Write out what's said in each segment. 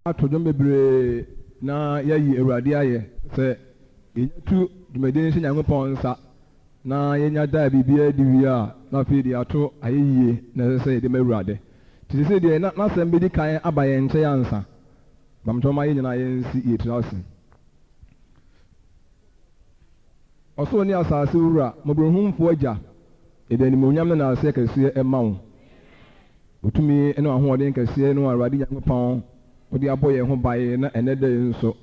Ato dwom bebree na yɛayi Awurade ayɛ. Sɛ yenya tu dwumadi no hyɛ Nyankopɔn nsa na yenya da biribiara adi wie a, na afei de yɛato ayɛyie na ɛsɛ sɛ yɛde ma Awurade. Nti seesei deɛ na N'asɛm bɛdi kan aba yɛn nkyɛn ansa. Mpamokyɛw momma yɛn nyinaa yɛnsi yɛn tiri ase. Ɔsoro ne asase Wura, Mmɔborɔhunufo Agya, yɛde animuonyam ne nnaseɛ kɛseɛ ma wo. Wo tumi ne w'ahoɔden kɛseɛ no a Awurade Nyankopɔn wode abɔ yɛn ho ban na ɛnnɛ da yi nso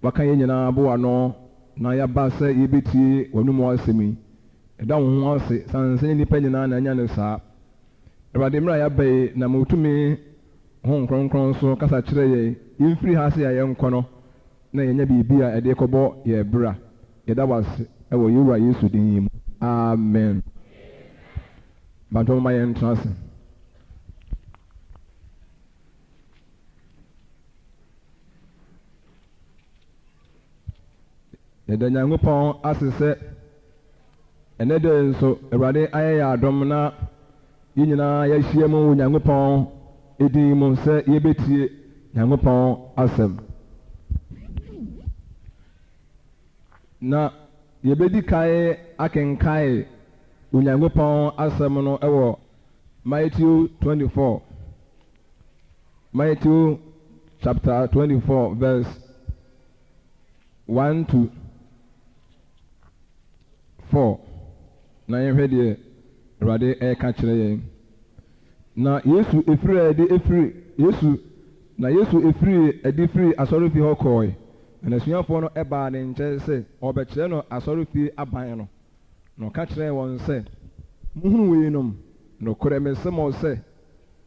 woaka yɛn nyinaa aboa ano na yɛaba sɛ yɛbɛtie w'anomu asɛm yi. Yɛda wo ho ase sane sɛ ɛnyɛ nnipa nyinaa na anya no saa. Awurade mmerɛ a yɛaba yi nam wo tumi Honhom Kronkron so kasa kyerɛ yɛn, yɛmfiri ha ase a yɛnkɔ no na yɛanya biribi a ɛde rekɔbɔ yɛn bra. Yɛda wo ase wɔ yɛn Wura Yesu din mu. Amen. Mpakyɛw momma yɛntena ase. Yɛda Nyankopɔn ase sɛ ɛnɛ da yi nso Awurade ayɛ yɛn adom na yɛn nyinaa yɛahyia mu wɔ Nyankopɔn din mu sɛ yɛbɛtie Nyankopɔn asɛm. Na yɛbɛdi kan akenkan Onyankopɔn asɛm no wɔ Matthew 24, Matthew chapter 24 verse 1 to 4, na yɛnhwɛ deɛ Awurade reka kyerɛ yɛn. Na Yesu firii adi firi Yesu Na Yesu firii adi firii asɔrefie hɔ kɔɔe, na n'asuafoɔ no baa ne nkyɛn sɛ ɔrebɛkyerɛ no asɔrefie aban no. Na ɔka kyerɛɛ wɔn sɛ, Mohunu weinom? Nokorɛ mese mo sɛ,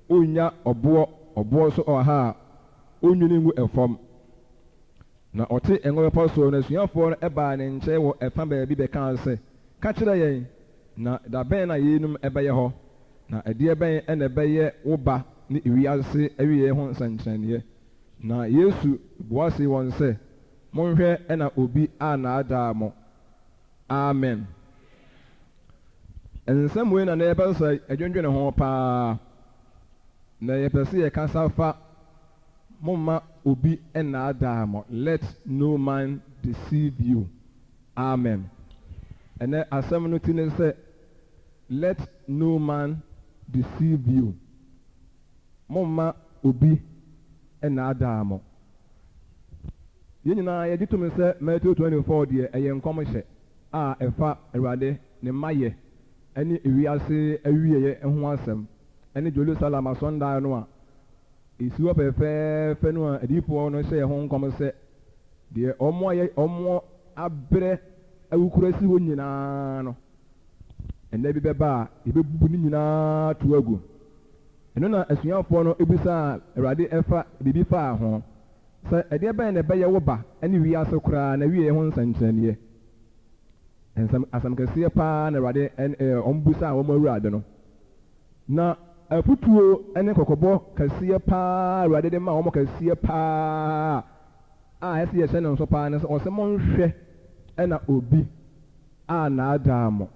wonnya ɔboɔ ɔboɔ so wɔ ha a ɔnnwiri ngu fam. Na ɔte Ngo Bepɔ soɔ no, asuafoɔ no baa ne nkyɛn wɔ ɛfa baabi bɛkaa sɛ, Ka kyerɛ yɛn, na da bɛn na yeinom bɛyɛ hɔ, na ɛdeɛ bɛn na ɛbɛyɛ wo ba ne wiase awieeɛ ho nsɛnkyerɛnneɛ? Na Yesu bua see wɔn sɛ, Monhwɛ na obi annaadaa mo. Amen. Nsɛm wei na na yɛpɛ sɛ yɛdwendwene ho paa, na yɛpɛ sɛ yɛkasa fa Momma obi nnaadaa mo, Let no man deceive you. Amen. Ɛnnɛ asɛm no ti ne sɛ, Let no man deceive you. Momma obi nnaadaa mo. Yɛn nyinaa yɛgye tom sɛ Matthew 24 deɛ ɛyɛ nkɔmhyɛ a ɛfa Awurade ne mmayɛ ne wiase awieɛ ho asɛm ne Jerusalem asɔndan no a ɛsi hɔ fɛfɛɛfɛ no a adiyifoɔ no hyɛɛ ho nkɔm sɛ deɛ wɔayɛ wɔabrɛ awukuro asi hɔ nyinaa no, nna bi bɛba a yɛbɛbubu ne nyinaa ato agu. Ɛno na asuafoɔ no bisaa Awurade ɛfa biribi faa ho, sɛ, Ɛdeɛ bɛn na ɛbɛyɛ wo ba ne wiase koraa n'awieɛ ho nsɛnkyerɛnneɛ? Nsɛm, asɛm kɛseɛ paa na Awurade ɛn, ɛɛ, wɔn bisaa wɔn Awurade no. Na afutuo ne kɔkɔbɔ kɛseɛ paa a Awurade de maa wɔn kɛseɛ paa a ɛsɛ yɛhyɛ no nso paa ne sɛ, ɔse monhwɛ na obi annaadaa mo.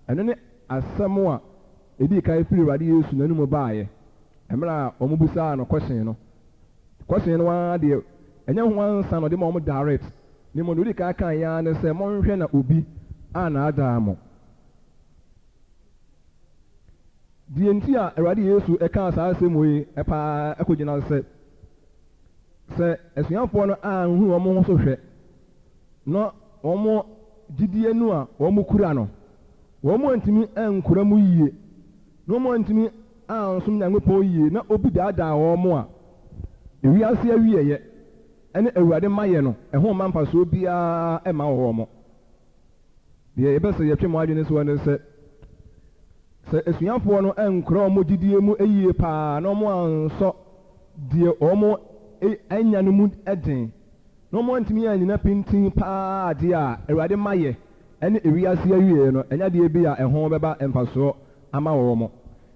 Ɛno ne asɛm a ɛdii kan firi Awurade Yesu n'anomu baeɛ mmerɛ a wɔbisaa no kɔhyen no. Kɔhyen no ara deɛ ɛnyɛ ho ansa na ɔde ma wɔn direct, na mmom deɛ ɔdii kan kaeɛ ara ne sɛ monhwɛ na obi annaadaa mo. Deɛ nti a Awurade Yesu kaa saa asɛm wei paa kɔgyina sɛ, sɛ asuafoɔ no anhunu wɔn ho so hwɛ na wɔn gyidie no a wɔkura no, wɔn antumi ankura mu yie, na wɔn antumi ansom Nyankopɔn yie, na obi daadaa wɔn a, ewiase awieɛ ne Awurade mayɛ no, ɛho mma mfasoɔ biara mma wɔn. Deɛ yɛpɛ sɛ yɛtwe mo adwene soɔ ne sɛ, sɛ asuafoɔ no ankura wɔn gyidie mu yie pa ara na wɔansɔ deɛ wɔanya no mu den, na wɔantumi annyina pintinn pa ara adeɛ a Awurade mayɛ ne ewiase awieɛ no, ɛnyɛ adeɛ bi a ɛho bɛba mfasoɔ ama wɔn.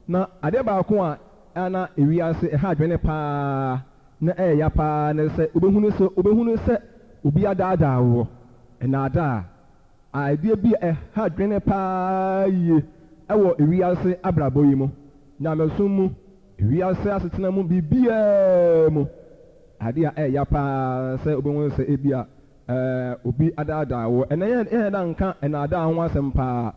Na adeɛ baako a na ewiase ɛha adwene pa ara na ɛyɛ ya pa ara ne sɛ wobɛhunu sɛ wobɛhunu sɛ obi adaadaa woɔ. Nnaadaa, adeɛ bi a ɛha adwene pa ara yie wɔ wiase abrabɔ yi mu, nyamesom mu, wiase asetena mu, biribiara mu. adeɛ a ɛyɛ ya paa sɛ wobɛhu sɛ ebia obi adaadaa wo. Ɛnnɛ yɛnyɛ da nka nnaadaa ho asɛm paa.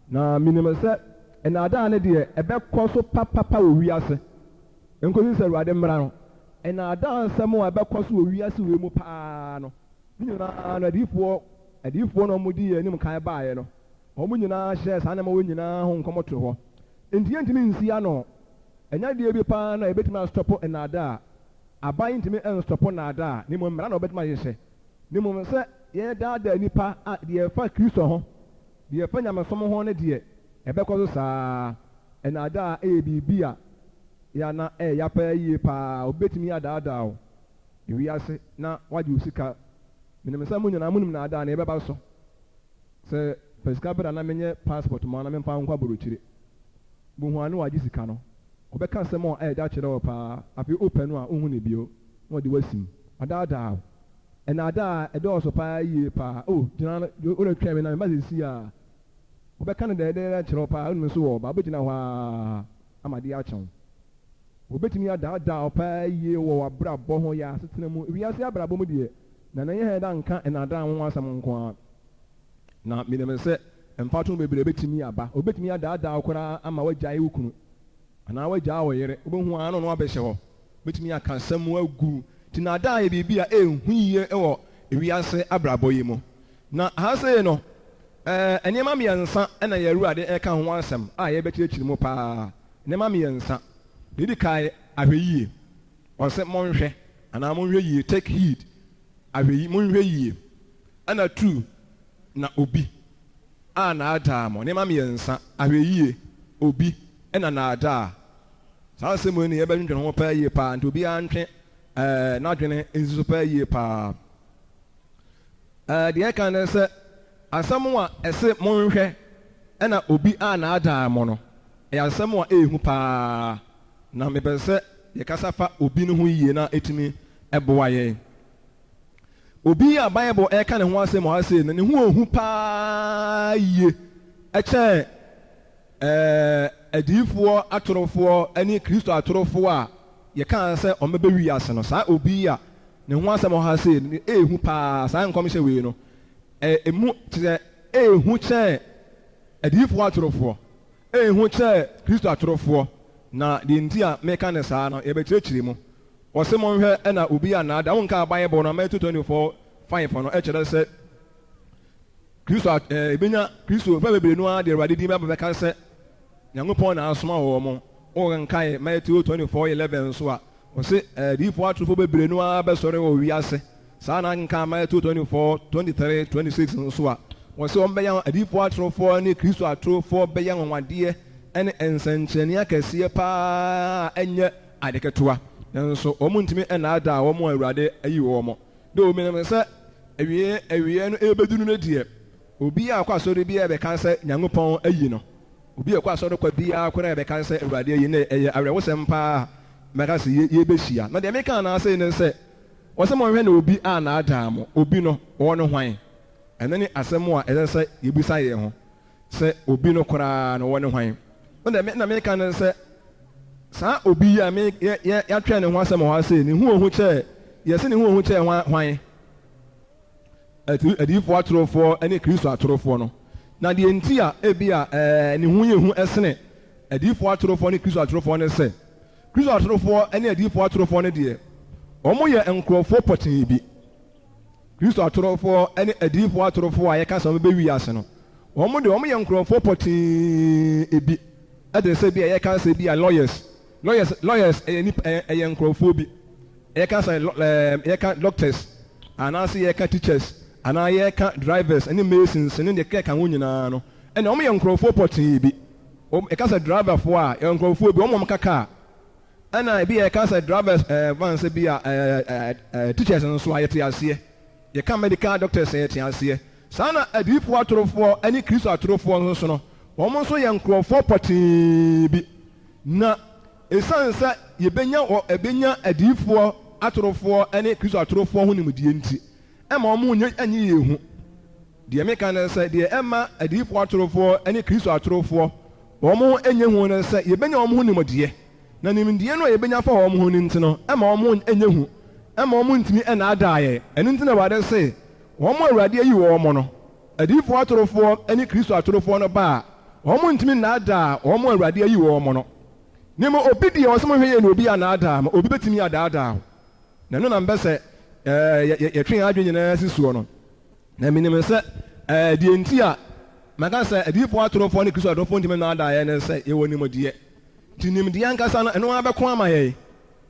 Na menim sɛ nnaadaa no deɛ ɛbɛkɔ so papapa wɔ wiase nkosi sɛ Awurade mmra no. Nnaadaa nsɛm a ɛbɛkɔ so wɔ wiase wei mu paa no, ne nyinaa no adiyifoɔ, adiyifoɔ no a wɔdii yɛn anim kan baeɛ no, wɔn nyinaa hyɛɛ saa nneɛma wei nyinaa ho nkɔm too hɔ. Enti yɛntumi nsi ano. Ɛnyɛ adeɛ bi paa na yɛbɛtumi astɔpo nnaadaa. Aban ntumi nstɔpo nnaadaa, na mmom mmara na wɔbɛtumi ahyehyɛ. Na mmom sɛ yɛredaadaa nnipa a, deɛ ɛfa Kristo ho, deɛ ɛfa nyamesom ho no deɛ, ɛbɛkɔ so saa ara. Nnaadaa yɛ biribi a yɛ a na ɛyɛ ya paa yie paa. Obi bɛtumi adaadaa wo ewiase na wagye wo sika. Menim sɛ mo nyinaa monim nnaadaa no, yɛbɛba so. Sɛ fa sika bra na menyɛ passport ma wo na memfa wo nkɔ aburokyire. Bohu a na wagye sika no. Ɔbɛka asɛm a ɛyɛ dɛ akyerɛ wo paa, afei wopɛ no a wonhu no bio na ɔde wo asim. Ɔdaadaa wo. Nnaadaa ɛdɔɔso paa yie paa. Oh, gyina no, wo na twɛn me na meba seesei ara. Ɔbɛka no dɛɛdɛɛ akyerɛ wo paa, wonim nso wɔ ɔba, wobɛgyina hɔ ara ama adeɛ akye wo. Wɔbɛtumi adaadaa wo paa yie wɔ w'abrabɔ ho, yɛn asetena mu. Wiase abrabɔ mu deɛ, na na yɛn da nka nnaadaa ho asɛm nko ara. Na menim sɛ mfatoho bebree bɛtumi aba. Wɔbɛtumi adaadaa wo koraa ama woagyae wo kunu anaa woagyaa wo yere. Wobɛhu ara na ɔno abɛhyɛ hɔ. Wobɛtumi aka asɛm agu. Nti nnaadaa yɛ biribi a ɛnhu yie wɔ wiase abrabɔ yi mu. Na ha sei no, nneɛma mmiɛnsa na yɛn Awurade reka ho asɛm a yɛbɛkyerɛkyerɛ mu paa. Nneɛma mmiɛnsa. Deɛ ɛdi kan, ahwɛyie. Ɔse monhwɛ anaa monhwɛ yie, take heed. Ahwɛyi, monhwɛ yie. Ɛna two, na obi a naadaa mo. Nneɛma mmiɛnsa, ahwɛyie, obi, ɛna naadaa. Saa asɛm wei ne yɛbɛdwendwene ho paa yie paa, nti obiara ntwe ɛɛ n'adwene nsi so paa yie paa. Ɛɛ deɛ ɛka ne sɛ, asɛm a ɛse monhwɛ ɛna obi a naadaa mo no, ɛyɛ asɛm a ɛyɛ hu paa, na mepɛ sɛ yɛkasa fa obi no ho yie na ɛtumi boa yɛn. Obi a Bible reka ne ho asɛm wɔ ha sei no, ne ho yɛ hu paa yie kyɛn ɛɛ adiyifoɔ atorofoɔ ne Kristo atorofoɔ a yɛkaa sɛ wɔbɛba wiase no. Saa obi yi a ne ho asɛm wɔ ha sei no, ɛyɛ hu paa. Saa nkɔmhyɛ wei no, ɛmu kyerɛ ɛyɛ hu kyɛn adiyifoɔ atorofoɔ, ɛyɛ hu kyɛn Kristo atorofoɔ. Na deɛ nti a meka no saa no, yɛbɛkyerɛkyerɛ mu. Wɔse monhwɛ na obi annaadaa wo nkaa Bible no Matthew 24, 5 no kyerɛ sɛ Kristo a eh, ebenya Kristo nnipa bebree no ara de Awurade din bɛba bɛka sɛ Nyankopɔn na asoma wɔn. Wonkae Matthew 24, 11 nso a, ɔse adiyifoɔ atorofoɔ bebree no ara bɛsɔre wɔ wiase. Saa na nka Matthew 24, 23, 26 nso a, wɔse wɔbɛyɛ adiyifoɔ atorofoɔ ne Kristo atorofoɔ bɛyɛ anwanwadeɛ ne nsɛnkyerɛnne akɛseɛ paa a ɛnyɛ ade ketewa, nanso wɔntumi nnaadaa wɔn a Awurade ayi wɔn. Though menim sɛ awiei awiei no ɛrebɛduru no deɛ, obi a ɔkɔ asɔre biara bɛka sɛ Nyankopɔn ayi no. Obi a ɔkɔ asɔre kwa biara koraa bɛka sɛ Awurade ayi no. Ɛyɛ awerɛhosɛm paa a mɛka sɛ yɛbɛhyia. Na deɛ meka anaasei ne sɛ, wɔsɛ monhwɛ na obi annaadaa mo. Obi no, ɔne hwan? Ɛno ne asɛm a ɛsɛ sɛ yɛbisa yɛn ho. Sɛ obi no koraa no, ɔne hwan? Na deɛ na meka ne sɛ, saa obi yi a me, yɛ, yɛ, yɛatwerɛ ne ho asɛm wɔ ha sei, ne ho ohu kyɛɛ, yɛse ne ho ohu kyɛɛ hwan, hwan? Ati, adiyifoɔ atorofoɔ ne Kristo atorofoɔ no. Na deɛ nti a ebia ɛɛ, ne ho yɛ hu sene adiyifoɔ atorofoɔ ne Kristo atorofoɔ ne sɛ, Kristo atorofoɔ ne adiyifoɔ atorofoɔ no deɛ, wɔyɛ nkurɔfoɔ pɔtee bi. Kristo atorofoɔ ne adiyifoɔ atorofoɔ a yɛka sɛ wɔbɛba wiase no, wɔn deɛ wɔyɛ nkurɔfoɔ pɔtee bi. Ɛte sɛ bi a yɛka sɛ bi a lawyers, lawyers, lawyers ɛyɛ nipa, ɛyɛ nkurɔfoɔ bi. Yɛka sɛ ɛɛ yɛka doctors anaasɛ yɛka teachers anaa yɛka drivers ne masons ne deɛ ɛkeka ho nyinaa no, ɛnna wɔyɛ nkurɔfoɔ pɔtee bi. Wɔn yɛka sɛ driverfoɔ a, yɛ nkurɔfoɔ bi, wɔn a wɔka kaa. Ɛna ebi a yɛka sɛ drivers ɛɛ van sɛ bi a ɛɛ ɛɛ teachers nso a yɛte aseɛ. Yɛka medical doctors a yɛte aseɛ. Saa na adiyifoɔ atorofoɔ ne Kristo atorofoɔ nso so no, wɔn nso yɛ nkurɔfoɔ pɔtee bi. Na esiane sɛ yɛbɛnya wɔ ɛbɛnya adiyifoɔ atorofoɔ ne Kristo atorofoɔ ho nimdeɛ nti, ɛma wɔn nyɛ ɛnyɛ yɛn hu. Deɛ meka ne sɛ, deɛ ɛmma adiyifoɔ atorofoɔ ne Kristo atorofoɔ wɔn nyɛ hu ne sɛ, yɛbɛnya wɔn ho nimdeɛ, na nimdeɛ no a yɛbɛnya afa wɔn ho no nti no, ɛmma wɔn nyɛ hu. mma wɔntumi nnaadaa yɛn. Ɛno nti na Awurade se, Wɔn a Awurade ayi wɔn no, adiyifoɔ atorofoɔ ne Kristo atorofoɔ no ba a, wɔntumi nnaadaa wɔn a Awurade ayi wɔn no. Na mmom obi deɛ, ɔse monhwɛ yie na obi annaadaa mo, obi bɛtumi adaadaa wo. Na ɛno na mepɛ sɛ yɛtwe yɛn adwene nyinaa si soɔ no. Na menim sɛ deɛ nti a maka sɛ adiyifoɔ atorofoɔ ne Kristo atorofoɔ ntumi nnaadaa yɛn ne sɛ yɛwɔ nimdeɛ. Nti nimdeɛ ankasa no, ɛno ara bɛko ama yɛn.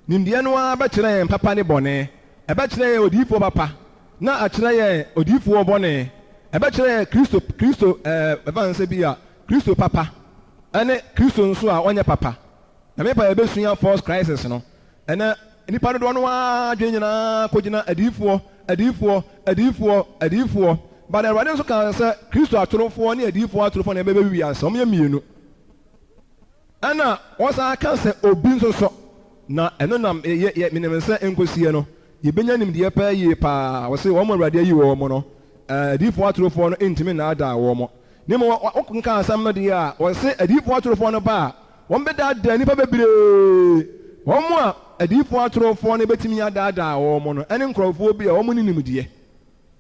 Nimdeɛ no ara bɛkyerɛ yɛn papa ne bɔne. Ɛbɛkyerɛ yɛn odiyifoɔ papa, na akyerɛ yɛn odiyifoɔ bɔne. Ɛbɛkyerɛ yɛn Kristo, Kristo, ɛɛ, ɛfa no sɛ bi a, Kristo papa, ɛne Kristo nso a ɔnyɛ papa. Na me pa yɛbɛsua false Christs no. Ɛnnɛ, nnipa dodoɔ no ara adwene nyinaa kɔgyina adiyifoɔ, adiyifoɔ, adiyifoɔ, adiyifoɔ. But Awurade nso kaa sɛ Kristo atorofoɔ ne adiyifoɔ atorofoɔ na ɛbɛba wiase. Wɔyɛ mmienu. Ɛna wɔsan ka sɛ obi nso so, na ɛno na yɛ, yɛ, menim sɛ ɛnkɔsiɛ no, yɛbɛnya nimdeɛ paa yie paa. Wɔse wɔn a Awurade ayi wɔn no, ɛɛ, adiyifoɔ atorofoɔ no ntumi nnaadaa wɔn. Na mmom wɔ, wokenkan asɛm no deɛ a, wɔse adiyifoɔ atorofoɔ no ba a, wɔbɛdaadaa nnipa bebree. Wɔn a adiyifoɔ atorofoɔ no bɛtumi adaadaa wɔn no ne nkorɔfoɔ bi a wɔn nni nimdeɛ.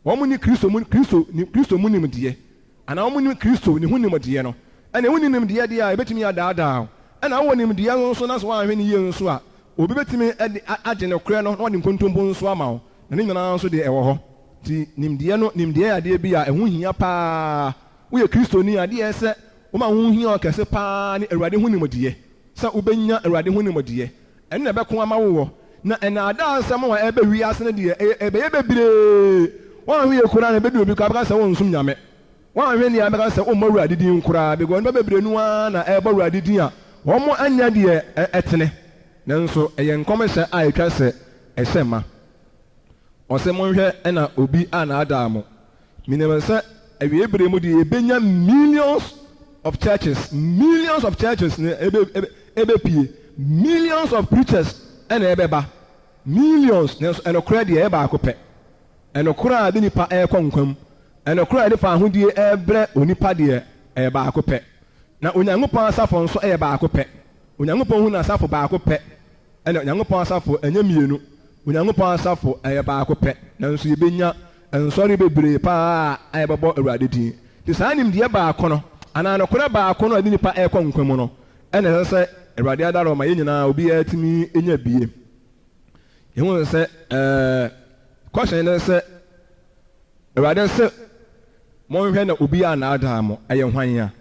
Wɔn nni Kristo mu, Kristo, Kristo mu nimdeɛ. Anaa wɔnnim Kristo, ne ho nimdeɛ no. Ɛnna wonni nimdeɛ deɛ a, ebetumi adaadaa wo. Ɛnna wowɔ nimdeɛ no nso na sɛ woanhwɛ no yie nso a, obi betumi de agye nokorɛ no na ɔde nkontompo nso ama wo. Na ne nyinaa nso deɛ, ɛwɔ hɔ. Nti nimdeɛ no, nimdeɛ yɛ adeɛ bi a ɛho hia pa ara. Woyɛ Kristoni a, adeɛ a ɛsɛ sɛ woma ho hia wo kɛse pa ara ne Awurade ho nimdeɛ. Sɛ wobɛnya Awurade ho nimdeɛ. Ɛno na ɛbɛko ama wo wɔ. Na nnaadaa nsɛm a ɛreba wiase no deɛ, ɛyɛ, ɛbɛyɛ bebree. Woanhwɛ yie koraa no, ɛbɛdu obi koraa bɛka sɛ wonsom Nyame. Woanhwɛ nie a, bɛka sɛ wommɔ Awurade din koraa, because nnipa bebree no ara na ɛrebɔ Awurade din a, wɔn nyɛ deɛ ɛtene. Nanso ɛyɛ nkɔmhyɛ a ɛtwa sɛ ɛhyɛ ma. Ɔse monhwɛ na obi annaadaa mo. Menim sɛ awiei bere mu deɛ yɛbɛnya millions of churches, millions of churches na ɛbɛpue, millions of preachers na ɛbɛba, millions, nanso ɛnokorɛ deɛ ɛyɛ baako pɛ. Ɛnokorɛ a ɛde nipa ɛrekɔ nkwa mu, ɛnokorɛ a ɛde fawohodie ɛrebrɛ onipa deɛ ɛyɛ baako pɛ. Na Onyankopɔn asafo nso ɛyɛ baako pɛ. Onyankopɔn hu n'asafo baako pɛ. Ɛna Onyankopɔn asafo ɛnyɛ mmienu. Onyankopɔn asafo ɛyɛ baako pɛ, nanso yɛbɛnya nsɔre bebree pa ara a yɛbɛbɔ Awurade din. Nti saa nimdeɛ baako no, anaa nokorɛ baako no a ɛde nnipa rekɔ nkwa mu no, ɛna ɛsɛ sɛ Awurade adaworo ma yɛn nyinaa obiara tumi nya bie. Yɛhu sɛ ɛɛ question ne sɛ, Awurade se monhwɛ na obiara annaadaa mo, ɛyɛ hwan a?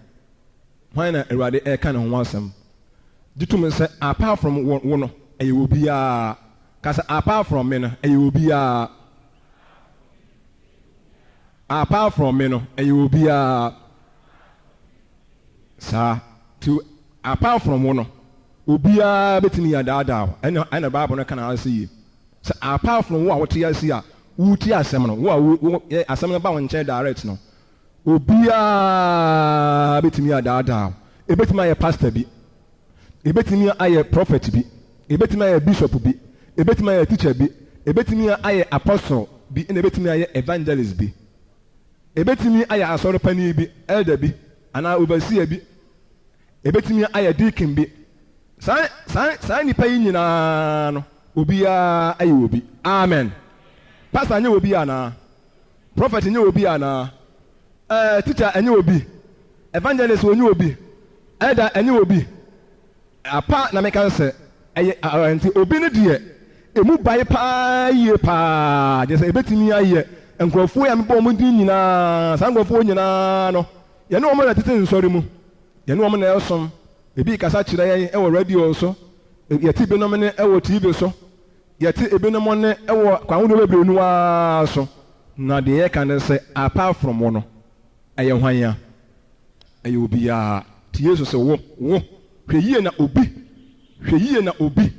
Hwan na Awurade reka ne ho asɛm? Gye tom sɛ apart from wo wo no, ɛyɛ obiara. Ka sɛ apart from me no, ɛyɛ obiara. Apart from me no, ɛyɛ obiara. Saa. Ti apart from wo no, obiara betumi adaadaa wo. Ɛna ɛna Bible no ka na ase yie. Sɛ apart from wo a wote ase a, wotie asɛm no, wo a wo wo asɛm no ba wo nkyɛn direct no, Obiara betumi adaadaa wo. Ebetumi ayɛ pastor bi, ebetumi ayɛ prophet bi, ebetumi ayɛ bishop bi, ebetumi ayɛ teacher bi, ebetumi ayɛ apostle bi, ɛna ebetumi ayɛ evangelist bi. Ebetumi ayɛ asɔre panin bi, elder bi, anaa overseer bi. Ebetumi ayɛ deacon bi. Saa saa saa nnipa yi nyinaa no, obiara yɛ obi. Amen. Pastor nyɛ obi anaa? Prophet nyɛ obi anaa? Ɛɛ teacher ɛnyɛ obi? Evangelist ɔnyɛ obi? Elder ɛnyɛ obi? Apa na meka sɛ ɛyɛ ɛɛ nti obi no deɛ emu bae paa yie paa gyesɛ ebetumi ayɛ nkurɔfoɔ yi a mebɔ wɔn din nyinaa saa nkurɔfoɔ nyinaa no yɛne wɔn na ɛtete nsɔre mu yɛne wɔn na ɛsom ebi kasa kyerɛ yɛn wɔ radio so yɛte binom ne wɔ TV so Yɛte ebinom nne wɔ kwan ahodoɔ bebree no ara so, na deɛ yɛka ne sɛ, apart from wo no, ɛyɛ hwan a? Ɛyɛ obiara. Nti Yesu se, wo, wo, hwɛ yie na obi, hwɛ yie na obi,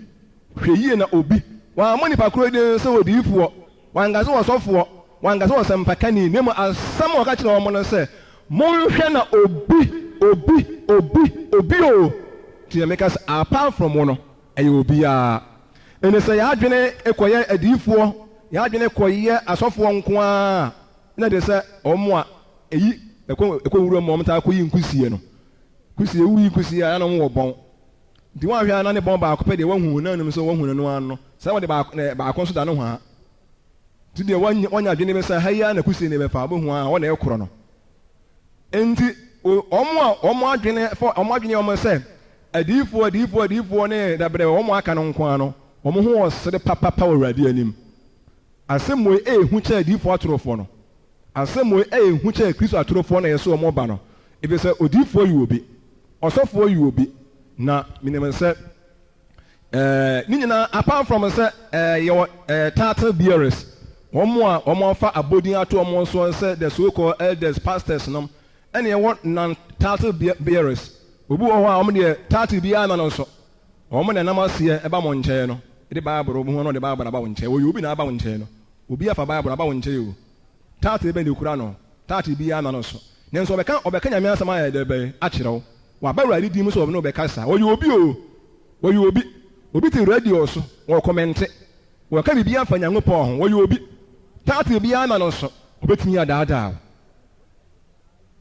hwɛ yie na obi, wammɔ nipa korɔ din sɛ odiyifoɔ, wanka sɛ ɔsɔfoɔ, wanka sɛ ɔsɛmpakani, na mmom asɛm a ɔka kyerɛɛ wɔn ne sɛ, monhwɛ na obi, obi, obi, obi o. Nti na meka sɛ, apart from wo no, Ɛyɛ obiara. Enti sɛ yɛn adwene kɔyɛ adiyifoɔ, yɛn adwene kɔyɛ asɔfoɔ nko ara a, na ɛte sɛ wɔn a ɛyi ɛkɔ ɛkɔ nwura mu a wɔtaa kɔyi nkusie no. Kusie, woyi nkusie a, na wɔn wɔ bɔn. Nti woanhwɛ a na ne bɔn baako pɛ deɛ woahu na wonim sɛ woahu no no ara no, saa wɔde baako na baako nso da nohoa. Nti deɛ woanya woanya adwene bi sɛ ha yi ara na kusie no bɛfa, wobɛhu ara hɔ na ɛkorɔ no. Enti wɔn a wɔn adwene fa wɔn adwene yɛ wɔn sɛ adiyifoɔ adiyifoɔ adiyifoɔ ne dabrɛ wɔn a aka no nko ara no, wɔn ho wɔ sere papapa wɔ Awurade anim. Asɛm wei ɛyɛ hu kyɛn adiyifoɔ atorofoɔ no. Asɛm wei ɛyɛ hu kyɛn Kristo atorofoɔ no a yɛse wɔn ba no, efisɛ odiyifoɔ yɛ obi, ɔsɔfoɔ yɛ obi, na menim sɛ ɛɛ ne nyinaa apart from sɛ ɛɛ yɛwɔ ɛɛ title bearers, wɔn a wɔn afa abodin ato wɔn soɔ sɛ the so called elders, pastors nom, ɛna yɛwɔ non title bearers. Obi wɔ hɔ a wɔn deɛ title biara nna no so, wɔn na ɛnam aseɛ ɛba mo nkyɛn no, de Bible, obi ho na ɔde Bible aba wo nkyɛn, wɔyɛ obi na aba wo nkyɛn no. Obi afa Bible aba wo nkyɛn o, title bɛn na ekura no? Title biara nna no so. Nanso ɔbɛka ɔbɛka Nyame asɛm ayɛ dɛ bɛn akyerɛ wo. Waba Awurade din mu sɛ ɔne wo bɛkasa. Ɔyɛ obi o, ɔyɛ obi. Obi te radio so, ɔrekɔmɛnte, ɔreka biribi afa Nyankopɔn ho. Ɔyɛ obi. Title biara nna no so. Obetumi adaadaa wo.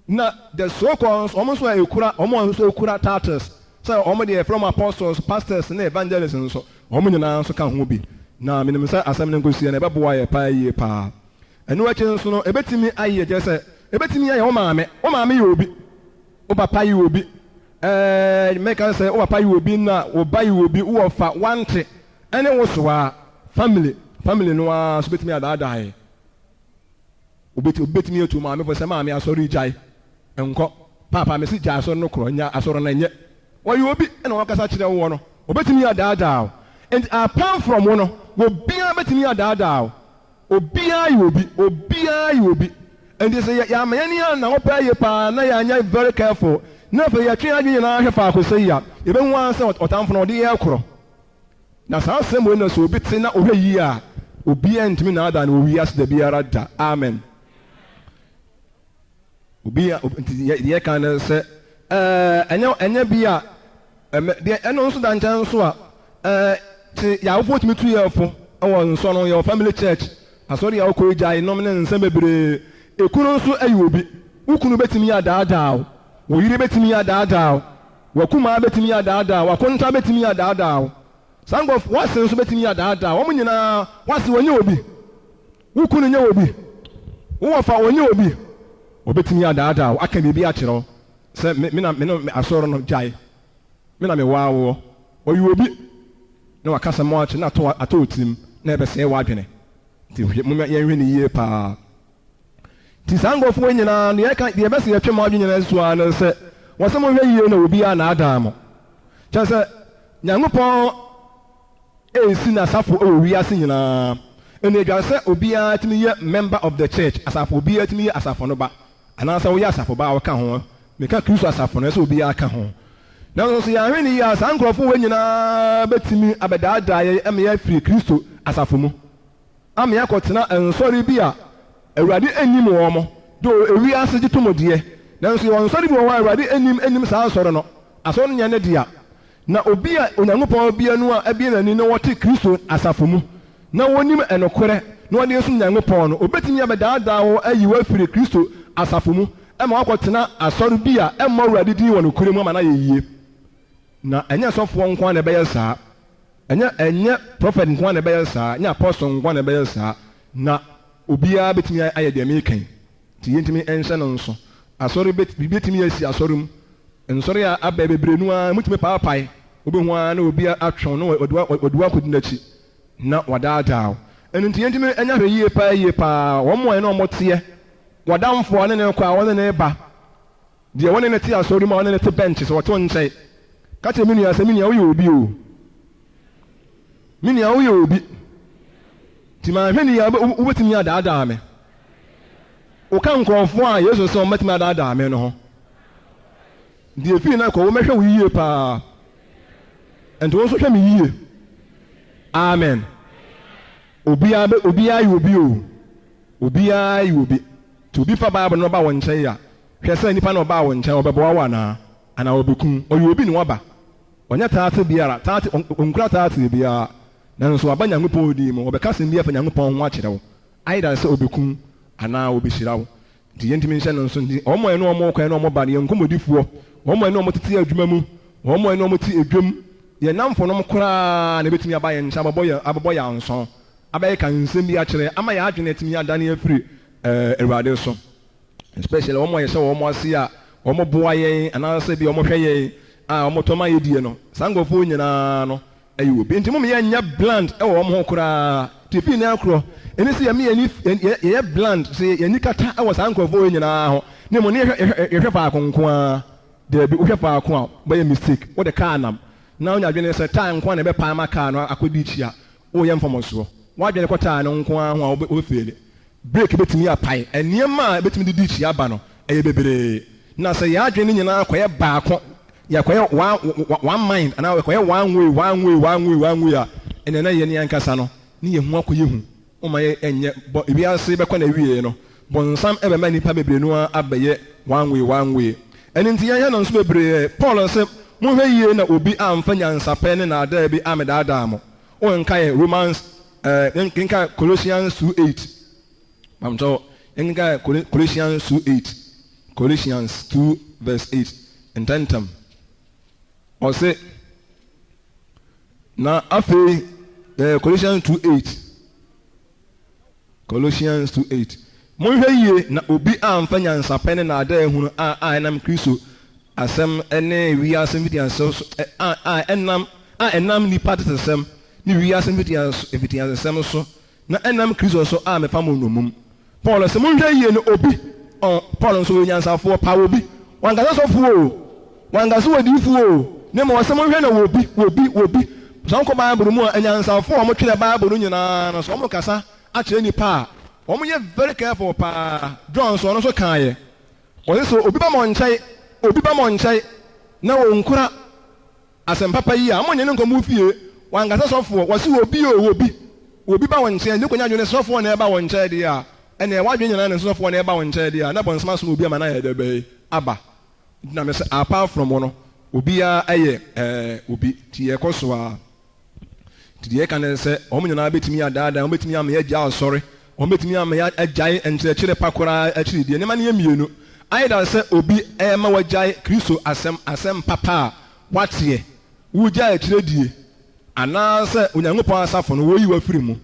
Na the so called nso, wɔn nso a ekura, wɔn a nso ekura titles sɛ wɔn deɛ yɛfrɛ wɔn apostles, pastors ne evangelists nso, wɔn nyinaa nso ka ho bi. Na menim sɛ asɛm no nkosie no ɛbɛboa yɛ paa yie paa. Ɛno akyi nso no, ebetumi ayɛ kyerɛ sɛ ebetumi ayɛ wo maame, wo maame yɛ obi, wo papa yɛ obi, ɛɛ mɛka sɛ wo papa yɛ obi na wo ba yɛ obi, wo wɔfa, wante, ɛne wo so a, family, family no ara nso betumi adaadaa yɛ. Obi betumi atu maame fo sɛ, Maame, asɔre yi gyae. Nkɔ. Paapa, mese gyae asɔre no korɔ. Nya asɔre no nyɛ. Ɔyɛ obi na ɔkasa kyerɛ woɔ no, obetumi adaadaa wo. Enti apart from wo no, obiara betumi adaadaa wo. Obiara yɛ obi. Obiara yɛ obi. Enti sɛ yɛamma yɛn ani anna hɔ paa yie paa na yɛanyɛ very careful na afei yɛtwe yɛn adwene nyinaa hwɛ faako sei a, yɛbɛhu ara sɛ ɔtamfo no ɔde yɛn rekorɔ. Na saa asɛm wei na sɛ obi te na ɔhwɛ yie a, obiara ntumi nnaadaa no wɔ wiase da biara da. Amen. Obi a nti deɛ yɛka ne sɛ ɛɛ ɛnyɛ ɛnyɛ bi a ɛmɛ deɛ ɛno nso da nkyɛn nso a ɛɛ te yɛ awofoɔ tumi tu yɛn fo wɔ nsɔ no yɛwɔ family church asɔre a wokɔ gyae nom ne nsɛm bebree. Ekunu nso ɛyɛ obi. Wo kunu bɛtumi adaadaa wo. Wo yere bɛtumi adaadaa wo. W'akumaa bɛtumi adaadaa wo, w'akonta bɛtumi adaadaa wo. Saa nkurɔfo, w'ase nso bɛtumi adaadaa wo. Wɔn nyinaa, w'ase wɔnyɛ obi, wo kunu nyɛ obi, wo wɔfa ɔnyɛ obi. Wɔbɛtumi adaadaa wo, aka biribi akyerɛ wo sɛ me, me na me ne asɔre no gyae, me na mewaa woɔ. Ɔyɛ obi na waka asɛm akyerɛ na atɔ atɔ wo tirim na ɛbɛsɛe w'adwene. Nti hwɛ, momma yɛnhwɛ no yie paa. Nti saa nkurɔfoɔ yi nyinaa, deɛ yɛka, deɛ yɛbɛsɛ yɛtwe mo adwene nyinaa si so ara ne sɛ, wɔsɛ monhwɛ yie na obiara annaadaa mo. Kyerɛ sɛ, Nyankopɔn resi N'asafo wɔ wiase nyinaa. Ɛnna ɛdware sɛ obiara tumi yɛ member of the church, asafo, obiara tumi yɛ asafo no ba, anaasɛ woyɛ asafo ba a woka ho. Meka Kristo asafo no, ɛsɛ sɛ obiara ka ho. Nanso sɛ yɛanhwɛ no yie a, saa nkurɔfoɔ wei nyinaa bɛtumi abɛdaadaa yɛn ama yɛafiri Kristo asafo mu. ama yɛakɔtena nsɔre bi a Awurade nnim wɔn, though ewiase gye tom deɛ, nanso yɛwɔ nsɔre bi wɔ hɔ a Awurade nnim nnim saa nsɔre no, asɔre no nyɛ ne dea. Na obi a Onyankopɔn abue no a abue n'ani na ɔte Kristo asafo mu, na ɔnim nokorɛ na ɔde resom Nyankopɔn no, ɔbɛtumi abɛdaadaa wo ayi wo afiri Kristo asafo mu ma woakɔtena asɔre bi a ɛmmɔ Awurade din wɔ nokorɛ mu ama no ayɛ yie. Na ɛnyɛ sɔfoɔ nko ara na ɛbɛyɛ saa. Ɛnyɛ ɛnyɛ prɔfɛt nko ara na ɛbɛyɛ saa, ɛnyɛ apɔstol nko ara na ɛbɛyɛ saa, na obiara bɛtumi ayɛ deɛ mereka yi. Nti yɛntumi nhyɛ no nso. Asɔre bɛ biribi bɛtumi asi asɔre mu. Nsɔre a aba bebree no ara, motumi paapae. Wobɛhu ara na obi atwe wo na ɔde wo ɔde wo akɔdi n'akyi na wadaadaa wo. Ɛno nti yɛntumi nyɛ ahwɛyie paa yie paa. Wɔn a yɛne wɔn teɛ, w'adamfo a ɔne no rekɔ a ɔne no reba, Deɛ wo ne no te asɔre mu a wo ne no te bɛnkye sɛ ɔte wo nkyɛn. Ka kyerɛ me nua sɛ, Me nua, woyɛ obi o. Me nua, woyɛ obi. Nti manhwɛ no yie a, wobɛtumi adaadaa me. Woka nkurɔfoɔ a Yesu sɛ wɔbɛtumi adaadaa me no ho. Nti ɛfiri nnɛ kɔ, womɛhwɛ wo yie paa. Nti wo nso hwɛ me yie. Amen. Obiara bɛ, obiara yɛ obi o. Obiara yɛ obi. Nti obi fa Bible no ba wo nkyɛn a, hwɛ sɛ nipa no a ɔbaa wo nkyɛn, ɔbɛboa wo anaa? Anaa ɔbɛku wo? Ɔyɛ obi na waba. Ɔnyɛ taate biara, taate, ɔnkura taate biara. Nanso waba Nyankopɔn din mu, ɔbɛka asɛm bi afa Nyankopɔn ho akyerɛ wo, either sɛ ɔbɛku wo anaa ɔbɛhyira wo. Nti yɛntumi nhyɛ no nso. Nti wɔn a yɛne wɔn kɔ, yɛne wɔn ba no, yɛn nkɔmmɔdifoɔ, wɔn a yɛne wɔn tete adwuma mu, wɔn a yɛne wɔn te edwam, Yɛn nnamfonom koraa na ebetumi aba yɛn nkyɛn abɛbɔ yɛn abɛbɔ yɛn ansɔn, abɛkeka nsɛm bi akyerɛ yɛn ama yɛn adwene atumi adane afiri Awurade so. Especially wɔn a yɛhyɛ wɔn ase a wɔboa yɛn anaasɛ bi a wɔhwɛ yɛn a wɔtɔ ma yɛdie no, saa nkurɔfoɔ nyinaa no yɛ obi. Nti mom yɛnyɛ bland wɔ wɔn ho koraa. Nti ɛfiri nnɛ rekorɔ, ɛne sɛ yɛma yɛn ani yɛyɛ bland, sɛ yɛn ani kata wɔ saa nkurɔfoɔ wei nyinaa ho, na mmom ne yɛhwɛ yɛhwɛ faako nko ara. Daabi, wohwɛ faako a, wobɛyɛ mistake. Wode kaa nam na wonya adwene sɛ taa nko ara na ɛbɛpae ama kaa no akɔdi akyi a, woreyɛ mfomsoɔ. W'adwene kɔ taa no nko ara ho a, wobɛfeeli. Breki bɛtumi apae. Nneɛma a ɛbɛtumi de di akyi aba no, ɛyɛ bebree. Na sɛ yɛn adwene no nyinaa kɔyɛ baako, yɛkɔyɛ one, one mind, anaa yɛkɔyɛ one way, one way, one way, one way a, ɛnneɛ na yɛn ankasa no, ne yɛn ho akɔyɛ hu. Momma yɛnyɛ bɔ, wiase bɛkɔ n'awieeɛ no, bonsam bɛma nnipa bebree no ara abɛyɛ one way, one way. Ɛno nti yɛnhwɛ no nso bebree. Paul se, Monhwɛ yie na obi amfa nyansapɛ ne nnaadaa bi ammɛdaadaa mo. Wonkae Romans, eh, yɛnkenkan Colossians 2:8. Mpakyɛw, yɛnkenkan Colossians 2:8. Colossians 2 verse 8. Ntɛmntɛm. Ɔse, na afei, eh, Colossians 2:8. Colossians 2:8. Monhwɛ yie na obi amfa nyansapɛ ne nnaadaa hunu a a ɛnam Kristo asɛm ne wiase mfitiaseɛ so a a ɛnam a ɛnam nnipa atetesɛm ne wiase mfitiasesɛm so na ɛnam Kristo so a mefa mo nnommum. Paul se, Monhwɛ yie na obi, ɔn, Paul nso ɔyɛ onyansafoɔ, paw obi, wanka sɛ sɔfoɔ o, wanka sɛ odiyifoɔ o, na mmom ɔse monhwɛ na obi, obi, obi. Sɛ wokɔ Bible mu a, anyansafoɔ a wɔtwerɛ Bible no nyinaa no, sɛ wɔkasa akyerɛ nnipa a, wɔyɛ very careful paa. John nso, ɔno nso kaeɛ. Ɔse sɛ obi ba mo nkyɛn, obi ba mo nkyɛn na ɔnkura asɛm papa yi a, monnye no nkɔ mo fie. Wanka sɛ sɔfoɔ, ɔse obi o, obi. Obi ba wo nkyɛn, ne kɔnya adwene sɛ sɔfoɔ na ɛreba wo nkyɛn deɛ a, ɛneɛ w'adwene nyinaa ne sɛ sɔfoɔ na ɛreba wo nkyɛn deɛ a, na bɔnsam asoma obi ama no ayɛ dɛ bɛn? Aba. Nti na mese apart from wo no, obiara yɛ eh, obi. Nti yɛkɔ so ara. Nti deɛ yɛka ne sɛ, wɔn nyinaa bɛtumi adaadaa, wɔn bɛtumi ama yɛagyae asɔre, wɔn bɛtumi ama yɛagyae nkyerɛkyerɛ pa koraa akyiri deɛ. Nneɛma no yɛ mmienu. Either sɛ obi rema wagyae Kristo asɛm, asɛm papa a wateɛ, wogyae akyire die, anaasɛ Onyankopɔn asafo no wɔyi wo afiri mu.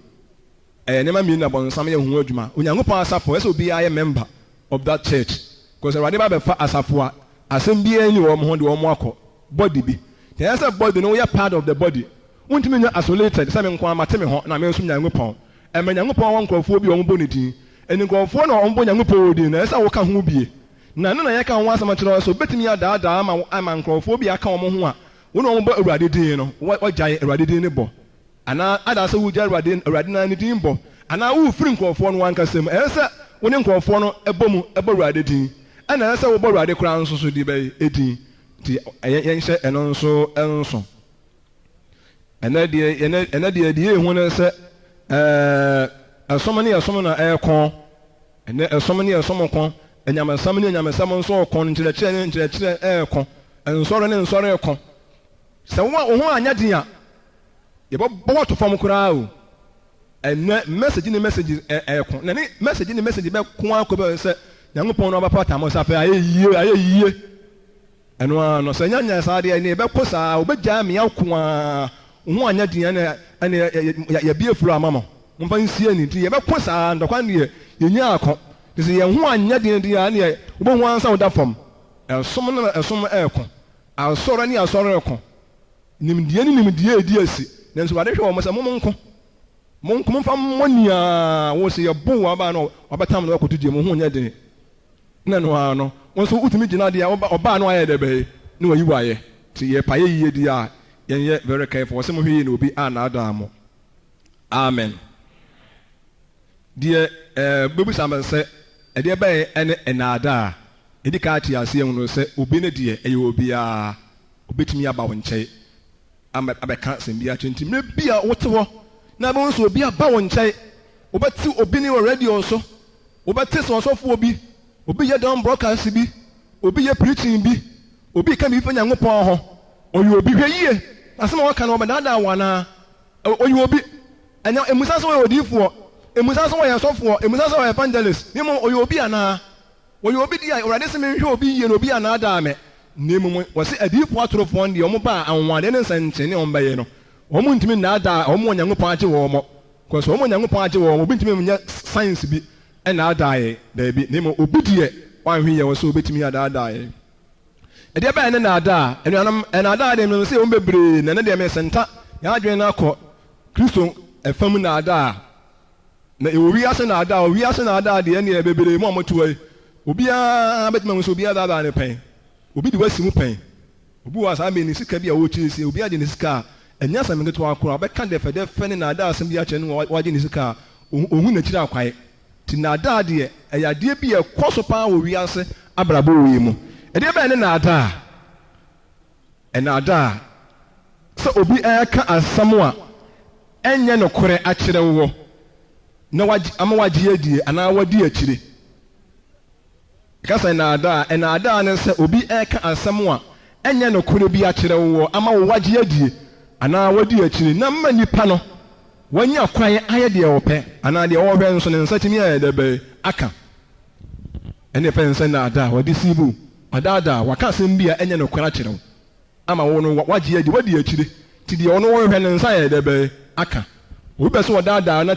Ɛyɛ nneɛma mmienu na bɔnsam yɛ ho adwuma. Onyankopɔn asafo, ɛsɛ sɛ obiara yɛ member of that church. Because Awurade ba bɛfa asafo a asɛm biara nni wɔn ho de wɔn akɔ body bi. Nti ɛyɛ sɛ body no woyɛ part of the body. Wontumi nyɛ isolated sɛ me nko ara mate me ho na mensom Nyankopɔn. Ɛma Nyankopɔn wɔ nkurɔfoɔ bi a wɔbɔ ne din. Ɛne nkurɔfoɔ na wɔbɔ Nyankopɔn din no ɛsɛ sɛ woka ho bie. Na ɛno na yɛka ho asɛm kyerɛ wo sɛ wobɛtumi adaadaa ama ama nkurɔfoɔ bi aka wɔn ho a wo ne wɔn bɔ Awurade din no, wɔagyae Awurade din no bɔ. Anaa ada sɛ woregya Awurade, Awurade no ara ne din bɔ, anaa worefiri nkurɔfoɔ no ankasa mu. Ɛnsɛ sɛ wo ne nkurɔfoɔ no bɔ mu bɔ Awurade din, ɛna ɛnsɛ sɛ wobɔ Awurade koraa nso so de bɛn din. Nti yɛnhyɛ ɛno nso nso. Ɛnɛ deɛ, ɛnɛ, ɛnɛ deɛ, deɛ yɛhu ne sɛ, ɛɛ, ɛsom ne ɛsom na ɛrekɔ. Ɛnɛ ɛsom ne ɛsom ko, anyamesɛm ne anyamesɛm nso reko, nkyerɛkyerɛ ne nkyerɛkyerɛ ɛreko, nsɔre ne nsɔre reko. Sɛ wo wo ho anyɛ den a, yɛbɛbɔ wo ato fam koraa o. Ɛnnɛ message ne message ɛɛko na ne message ne message bɛko ara kɔ sɛ Nyankopɔn no abɛpata mo sɛ afei ayɛ yie ayɛ yie. Ɛno ara no sɛ nya nyɛ saa deɛ ɛne ɛbɛko saa wobɛgyaa me ako ara wo ho anyɛ den ɛne ɛne yɛbie furo ama mo momfa nsie ni nti yɛbɛko saa ntɔkwa no deɛ yɛnya ako nti sɛ yɛn ho anyɛ den deɛ ɛne wobɛhu ara sɛ woda fam. Ɛsom no na ɛsom ɛɛko asɔre ne asɔre reko. Nimdeɛ ne nimdeɛ redi asi, nanso Awurade hwɛ wɔn sɛ, Monko, monko, momfa mmɔ nea wo sɛ yɛbo wo aba no wabɛtam no akɔto gya mu, ho nyɛ den. Na ɛno ara no, wo nso wotumi gyina deɛ ɔbaa no ayɛ dɛ bɛyɛ na wayi wo ayɛ. Nti yɛpa yɛ yie deɛ a, yɛnyɛ very careful. Wɔse monhwɛ yie na obi annaadaa mo. Amen. Deɛ ɛɛ bɛbisa me sɛ, ɛdeɛ bɛn ɛne nnaadaa? Ɛdi kan te aseɛ hunu sɛ obi ne deɛ ɛyɛ obiara. Obetumi aba wo nkyɛn ama abɛka asɛm bi akyerɛ. Nti mmerɛ bi a wote hɔ na wobɛhu sɛ obi aba wo nkyɛn, wobɛte obi nne wɔ radio so, wobɛte sɛ ɔsɔfoɔ bi, obi yɛ down broadcast bi, obi yɛ preaching bi, obi reka biribi fa Nyankopɔn ho. Ɔyɛ obi, hwɛ yie, asɛm a ɔka no ɔbɛdaadaa wo anaa? Ɔyɛ obi. Ɛnyɛ, mmusa sɛ ɔyɛ odiyifoɔ, mmusa sɛ ɔyɛ sɔfoɔ, mmusa sɛ ɔyɛ evangelist, na mmom ɔyɛ obi anaa? Wɔyɛ obi deɛ a, Awurade se menhwɛ obi yie na obi annaadaa me. Na mmom wɔse adiyifoɔ atorofoɔ no deɛ wɔn ba a anwanwadeɛ ne nsɛnkyerɛnne a wɔn bɛyɛ no, wɔn ntumi nnaadaa wɔn a Onyankopɔn agye wɔn. Kɔs wɔn a Onyankopɔn agye wɔn, obi ntumi nyɛ science bi nnaadaa yɛn, daabi, na mmom obi deɛ wanhwe yɛn wɔ sɛ obetumi adaadaa yɛn. Ɛdeɛ bɛn ne nnaadaa? Anuanom, nnaadaa deɛ menim sɛ ɛwɔ mu bebree, na ɛno deɛ mesenta yɛn adwene no akɔ Kristo fam nnaadaa. Na ɛwɔ wiase nnaadaa, wɔ wiase nnaadaa deɛ ɛnneɛ bebree mu a mote hɔ yi, obiara bɛtumi ahu sɛ obiara daadaa no pɛn. Obi de wasi mu pɛn. Obi wɔ hɔ a saa bere ne sika bi a ɔrekyerɛ sie, obi agye ne sika a, ɛnyɛ asɛm ketewa koraa, ɔbɛka dɛfɛdɛfɛ ne nnaadaa asɛm bi akyerɛ no ma wagye ne sika a, ɔnhu n'akyiri akwae. Nti nnaadaa deɛ, ɛyɛ adeɛ bi a ɛkɔ so paa wɔ wiase abrabɔ wei mu. Ɛdeɛ bɛn ne nnaadaa? Nnaadaa, sɛ obi reka asɛm a ɛnyɛ nokorɛ akyerɛ woɔ na wagye, ama wagye adie anaa wadi akyire. Yɛka sɛ nnaadaa a, nnaadaa ne sɛ obi reka asɛm a ɛnyɛ nokorɛ bi akyerɛ woɔ ama wo wagye adie anaa wadi akyire na ama nipa no wanya kwan ayɛ deɛ ɔpɛ anaa deɛ ɔrehwɛ nso ne nsa tumi ayɛ dɛ bɛn aka. Ɛne yɛfrɛ no sɛ nnaadaa, wadeceive wo, wadaadaa wo, waka asɛm bi a ɛnyɛ nokorɛ akyerɛ wo ama wo no wagye adi, wadi akyire nti deɛ ɔno ɔrehwɛ ne nsa ayɛ dɛ bɛn aka. Obi pɛ sɛ ɔdaadaa na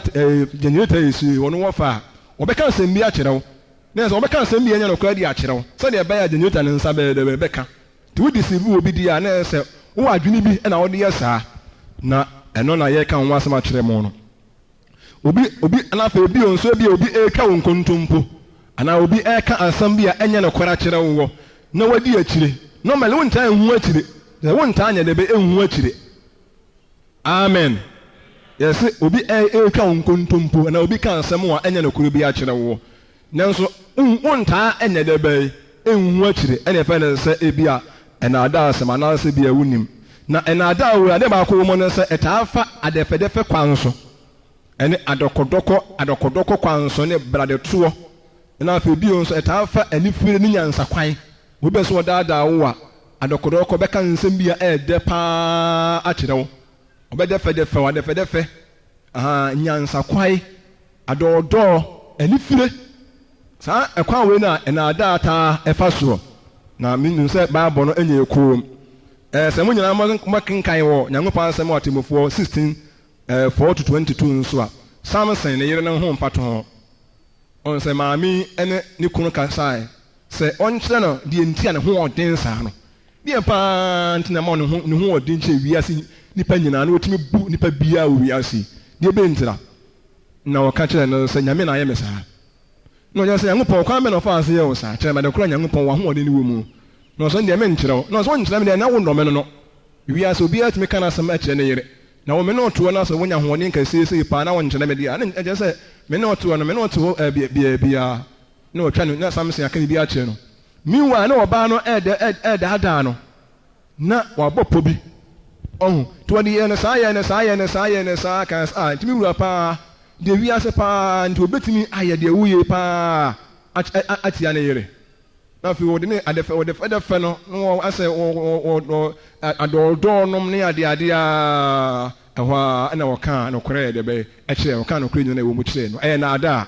generator yi so yi ɔno wɔfa a, ɔbɛka asɛm bi akyerɛ wo Na sɛ wɔbɛka asɛm bi a ɛnyɛ nokorɛ de akyerɛ wo, sɛdeɛ ɛbɛyɛ a generator no nsa bɛyɛ dɛ bɛka. Nti wo deceive obi deɛ a, na ɛyɛ sɛ wowɔ adwene bi na wode yɛ saa. Na ɛno na yɛreka ho asɛm akyerɛ mo no. Obi, obi, na afei bio nso ebia obi retwa wo nkontompo, anaa obi reka asɛm bi a ɛnyɛ nokorɛ akyerɛ woɔ, na wadi akyire. Normally wontaa nhu akyire. Sɛ wontaa nyɛ dɛ bɛ nhu akyire. Amen. Yɛse obi retwa wo nkontompo anaa obi ka asɛm a ɛnyɛ nokorɛ bi akyerɛ woɔ, nanso wontaa nyɛ dɛ bɛn nhu akyire, ɛna yɛfrɛ no sɛ ebia ɛnaadaa asɛm anaasɛ ebia wonnim. Na ɛnaadaa wei adeɛ baako wɔ mu ne sɛ ɛtaa fa adɛfɛdɛfɛ kwan so, ɛne adɔkɔdɔkɔ adɔkɔdɔkɔ kwan so ne bradetoɔ, ɛna afei bio nso ɛtaa fa anifire ne nyansakwan. Obi pɛ sɛ ɔdaadaa wo a, adɔkɔdɔkɔ bɛka nsɛm bi a ɛyɛ dɛ paa akyerɛ wo. Ɔbɛdɛfɛdɛfɛ wo, adɛfɛdɛfɛ, ahaa, nyansakwae, adɔɔdɔɔ, anifire. Saa ɛkwan wei na nnaadaa taa fa soɔ. Na menim sɛ Bible no nyɛ komm. Ɛɛ, sɛ mo nyinaa mokenkan wɔ Nyankopɔn Asɛm wɔ Atemmufoɔ 16, 4 to 22 nso a, Samson ne yere no ho mfatoho. Ɔhu sɛ maame yi ne ne kunu kasae sɛ ɔnkyerɛ no deɛ nti a ne ho ɔden saa no. Deɛn pa ara nti na ɛma ne ho ne ho ɔden kyɛn wiase nnipa nyinaa na ɔtumi bu nipa biara wɔ wiase yi? Deɛ bɛn ntira? Na ɔka kyerɛɛ no sɛ, Nyame na ayɛ me saa. Na ɔkyerɛ sɛ, Nyankopɔn, kwan bɛn na ɔfaa so yɛɛ wo saa? Kyerɛ me ade korɔ a Nyankopɔn w'ahoɔden no wɔ mu. Na ɔse, Ɛndeɛ menkyerɛ wo. Na ɔse, Wonkyerɛ me deɛ na wonnɔ me no no. Wiase obiara tumi ka n'asɛm kyerɛ ne yere. Na wo me ne wo toɔ na sɛ wonya ahoɔden kɛseɛ sei paa na wonkyerɛ me deɛ a, na ɛkyerɛ sɛ me ne wo toɔ no, me ne wo te hɔ baabiara. Na watwa no, na Samson aka biribi akyerɛ no. Meanwhile, na ɔbaa no redaadaa no, na wabɔ pɔ bi. Ɔho, nti wɔde yɛɛ no saa, yɛɛ no saa, yɛɛ no saa, yɛɛ no saa, kaa sɛ, ah, nti me wura paa, deɛ wiase paa, nti obetumi ayɛ deɛ woyɛ paa atia ne yere. Na afei wɔde ne adɛfɛ, wɔdɛfɛdɛfɛ no, na wɔ asɛ wɔ wɔ wɔ adɔɔdɔɔ nom ne adeade a ɛhɔ ara na wɔkaa nokorɛ yɛ dɛ bɛyɛ kyerɛɛ, wɔkaa nokorɛ nyinaa a ɛwɔ mu kyerɛɛ no. Ɛyɛ naadaa.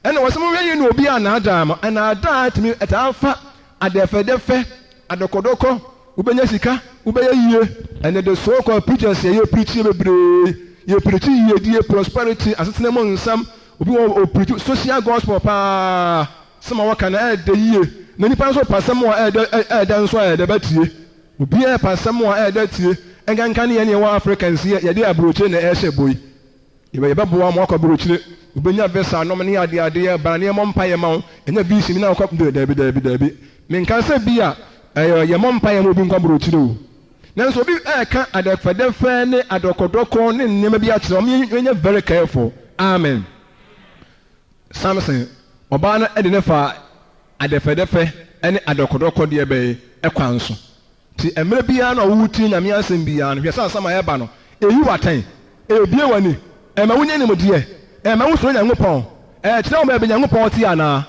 Ɛna wɔsɛ monhwɛ yie na obi annaadaa mo. Nnaadaa tumi taa fa adɛfɛdɛfɛ, adɔkɔdɔkɔ, wobɛnya sika, wobɛyɛ yie. Ɛnɛ the so called preachers yɛ yɛpreachi bebree, yɛpreachi yiedie, prosperity, asetena mu nsɛm, obi wɔ hɔ ɔpreachi social gospel paa, sɛm a wɔka no ɛɛdɛ yie, na nipa nso pɛ asɛm a ɛɛdɛ ɛɛdɛ nso a ɛɛdɛ bɛtie. Obiara pɛ asɛm a ɛɛdɛ tie, ɛnkanka ne yɛn yɛwɔ Africans yi yɛde aburokyire na ɛɛhyɛ bɔ yi. Yɛbɛ yɛbɛboa mo akɔ aburokyire, wobɛnya visa nom ne adeɛ adeɛ, bra na yɛmmɔ mpaeɛ ma wo, ɛnyɛ visa bi na wokɔ, daabi daabi daabi, menka sɛ bi a ɛyɛ yɛmmɔ mpaeɛ ma obi nkɔ aburokyire o, nanso obi ɛɛka adɛfɛdɛfɛ ne adɔkɔdɔkɔ ne nneɛma bi akyerɛ wɔn, yɛnyɛ very careful, amen. Samson, ɔbaa no de no faa adɛfɛdɛfɛ ne adɔkɔdɔkɔ deɛ bɛn kwan so? Nti mmerɛ biara no a woretie Nyame asɛm biara no, hwɛ sɛ asɛm a ɛba no, ɛyi wo atɛn, ɛbue w'ani, ɛma wonya nimdeɛ, ɛma wosuro Nyankopɔn, ɛkyerɛ wo baabi Nyankopɔn te anaa?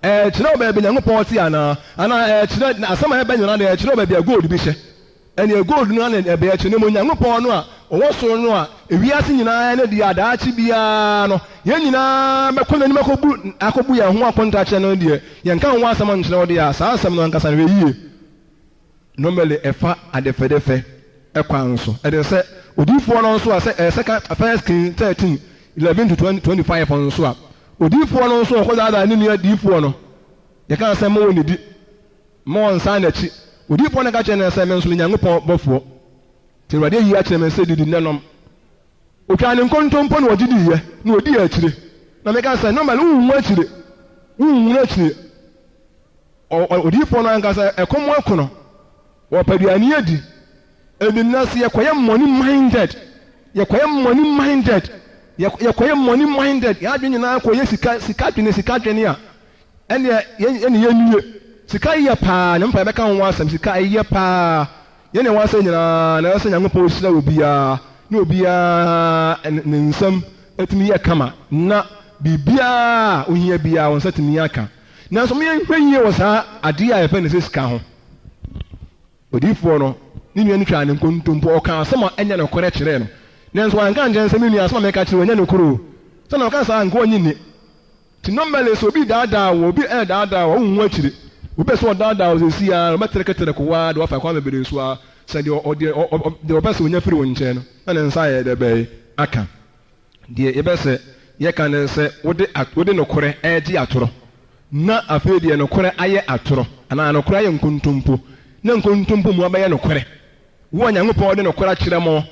Ɛkyerɛ wo baabi Nyankopɔn te anaa? Anaa ɛkyerɛ, asɛm a ɛba nyinaa no ɛkyerɛ wo baabi a gold bi hyɛ? Ɛneɛ gold no ara na ɛbɛyɛ kyerɛ, na mmom Nyankopɔn no a ɔwɔ soro no a ewiase nyinaa ne deɛ a daakye biara no yɛn nyinaa bɛkɔ n'anim akɔbu akɔbu yɛn ho akonta akyerɛ no no deɛ, yɛnka ho asɛm nkyerɛ wo deɛ a, saa asɛm no ankasa no hwɛ yie. Normally ɛfa adɛfɛdɛfɛ kwan so. Ɛde sɛ odiyifoɔ no nso a sɛ ɛyɛ second First King 13, 11 to 20, 25 nso a, odiyifoɔ no nso ɔkɔdaadaa ne nua diyifoɔ no. Yɛka sɛ mma ɔnnidi, mma ɔnnsan n'akyi. Odiyifoɔ no ka kyerɛɛ no sɛ, Me nso me Nyankopɔn bɔfoɔ. Nti Awurade ayi akyerɛ me sɛ didi na nom. Otwaa ne nkontompo na ɔgye diiɛ, na ɔdii akyire. Na meka sɛ, Normally wonhu akyire, wonhunu akyire. Odiyifoɔ no ankasa ɛkɔm aku no, ɔpɛ aduane adi. Ɛdi nnɛ sɛ yɛkɔyɛ money minded, yɛkɔyɛ money minded, yɛkɔyɛ money minded, yɛn adwene nyinaa kɔyɛ sika, sika dwene, sika dwene a, ɛnneɛ yɛne yɛnwie. Sika yɛ paa, Nyankopɔn yɛbɛka ho asɛm, sika ɛyɛ paa. Yɛn na ɛwɔ asɛ nyinaa, na ɛsɛ sɛ Nyankopɔn hyira obiara, na obiara ne nsam tumi yɛ kama, na biribiara a ohia biara wɔn nsa tumi aka. Nanso momma yɛnhwɛ yie wɔ saa adeɛ a yɛfrɛ no sɛ sika ho. Odiyifoɔ no, ne nua no twaa no nkontompo, ɔkaa asɛm a ɛnyɛ nokorɛ kyerɛɛ no. Nanso wanka ankyerɛ no sɛ, Me nua, asɛm a mereka kyerɛ wo ɛnyɛ nokorɛ o. Sɛ na ɔka saa a, anka ɔnnye nni. Nti normally sɛ obi redaadaa wo, obi redaadaa wo a, wonhu akyire. Obi pɛ sɛ ɔdaadaa wo seesei ara, ɔbɛtereketereke wo ara de wo afa kwan bebree so ara, sɛ deɛ ɔ, deɛ ɔ, ɔ, deɛ ɔpɛ sɛ ɔnya firi wo nkyɛn no, na ne nsa ayɛ dɛ bɛn aka. Deɛ yɛbɛ sɛ yɛka ne sɛ wode wode nokorɛ regye atorɔ, na afei deɛ nokorɛ ayɛ atorɔ, anaa nokorɛ ayɛ nkontompo, na nkontompo mu abɛyɛ nokorɛ. Wo a Nyankopɔn de nokorɛ akyerɛ mo,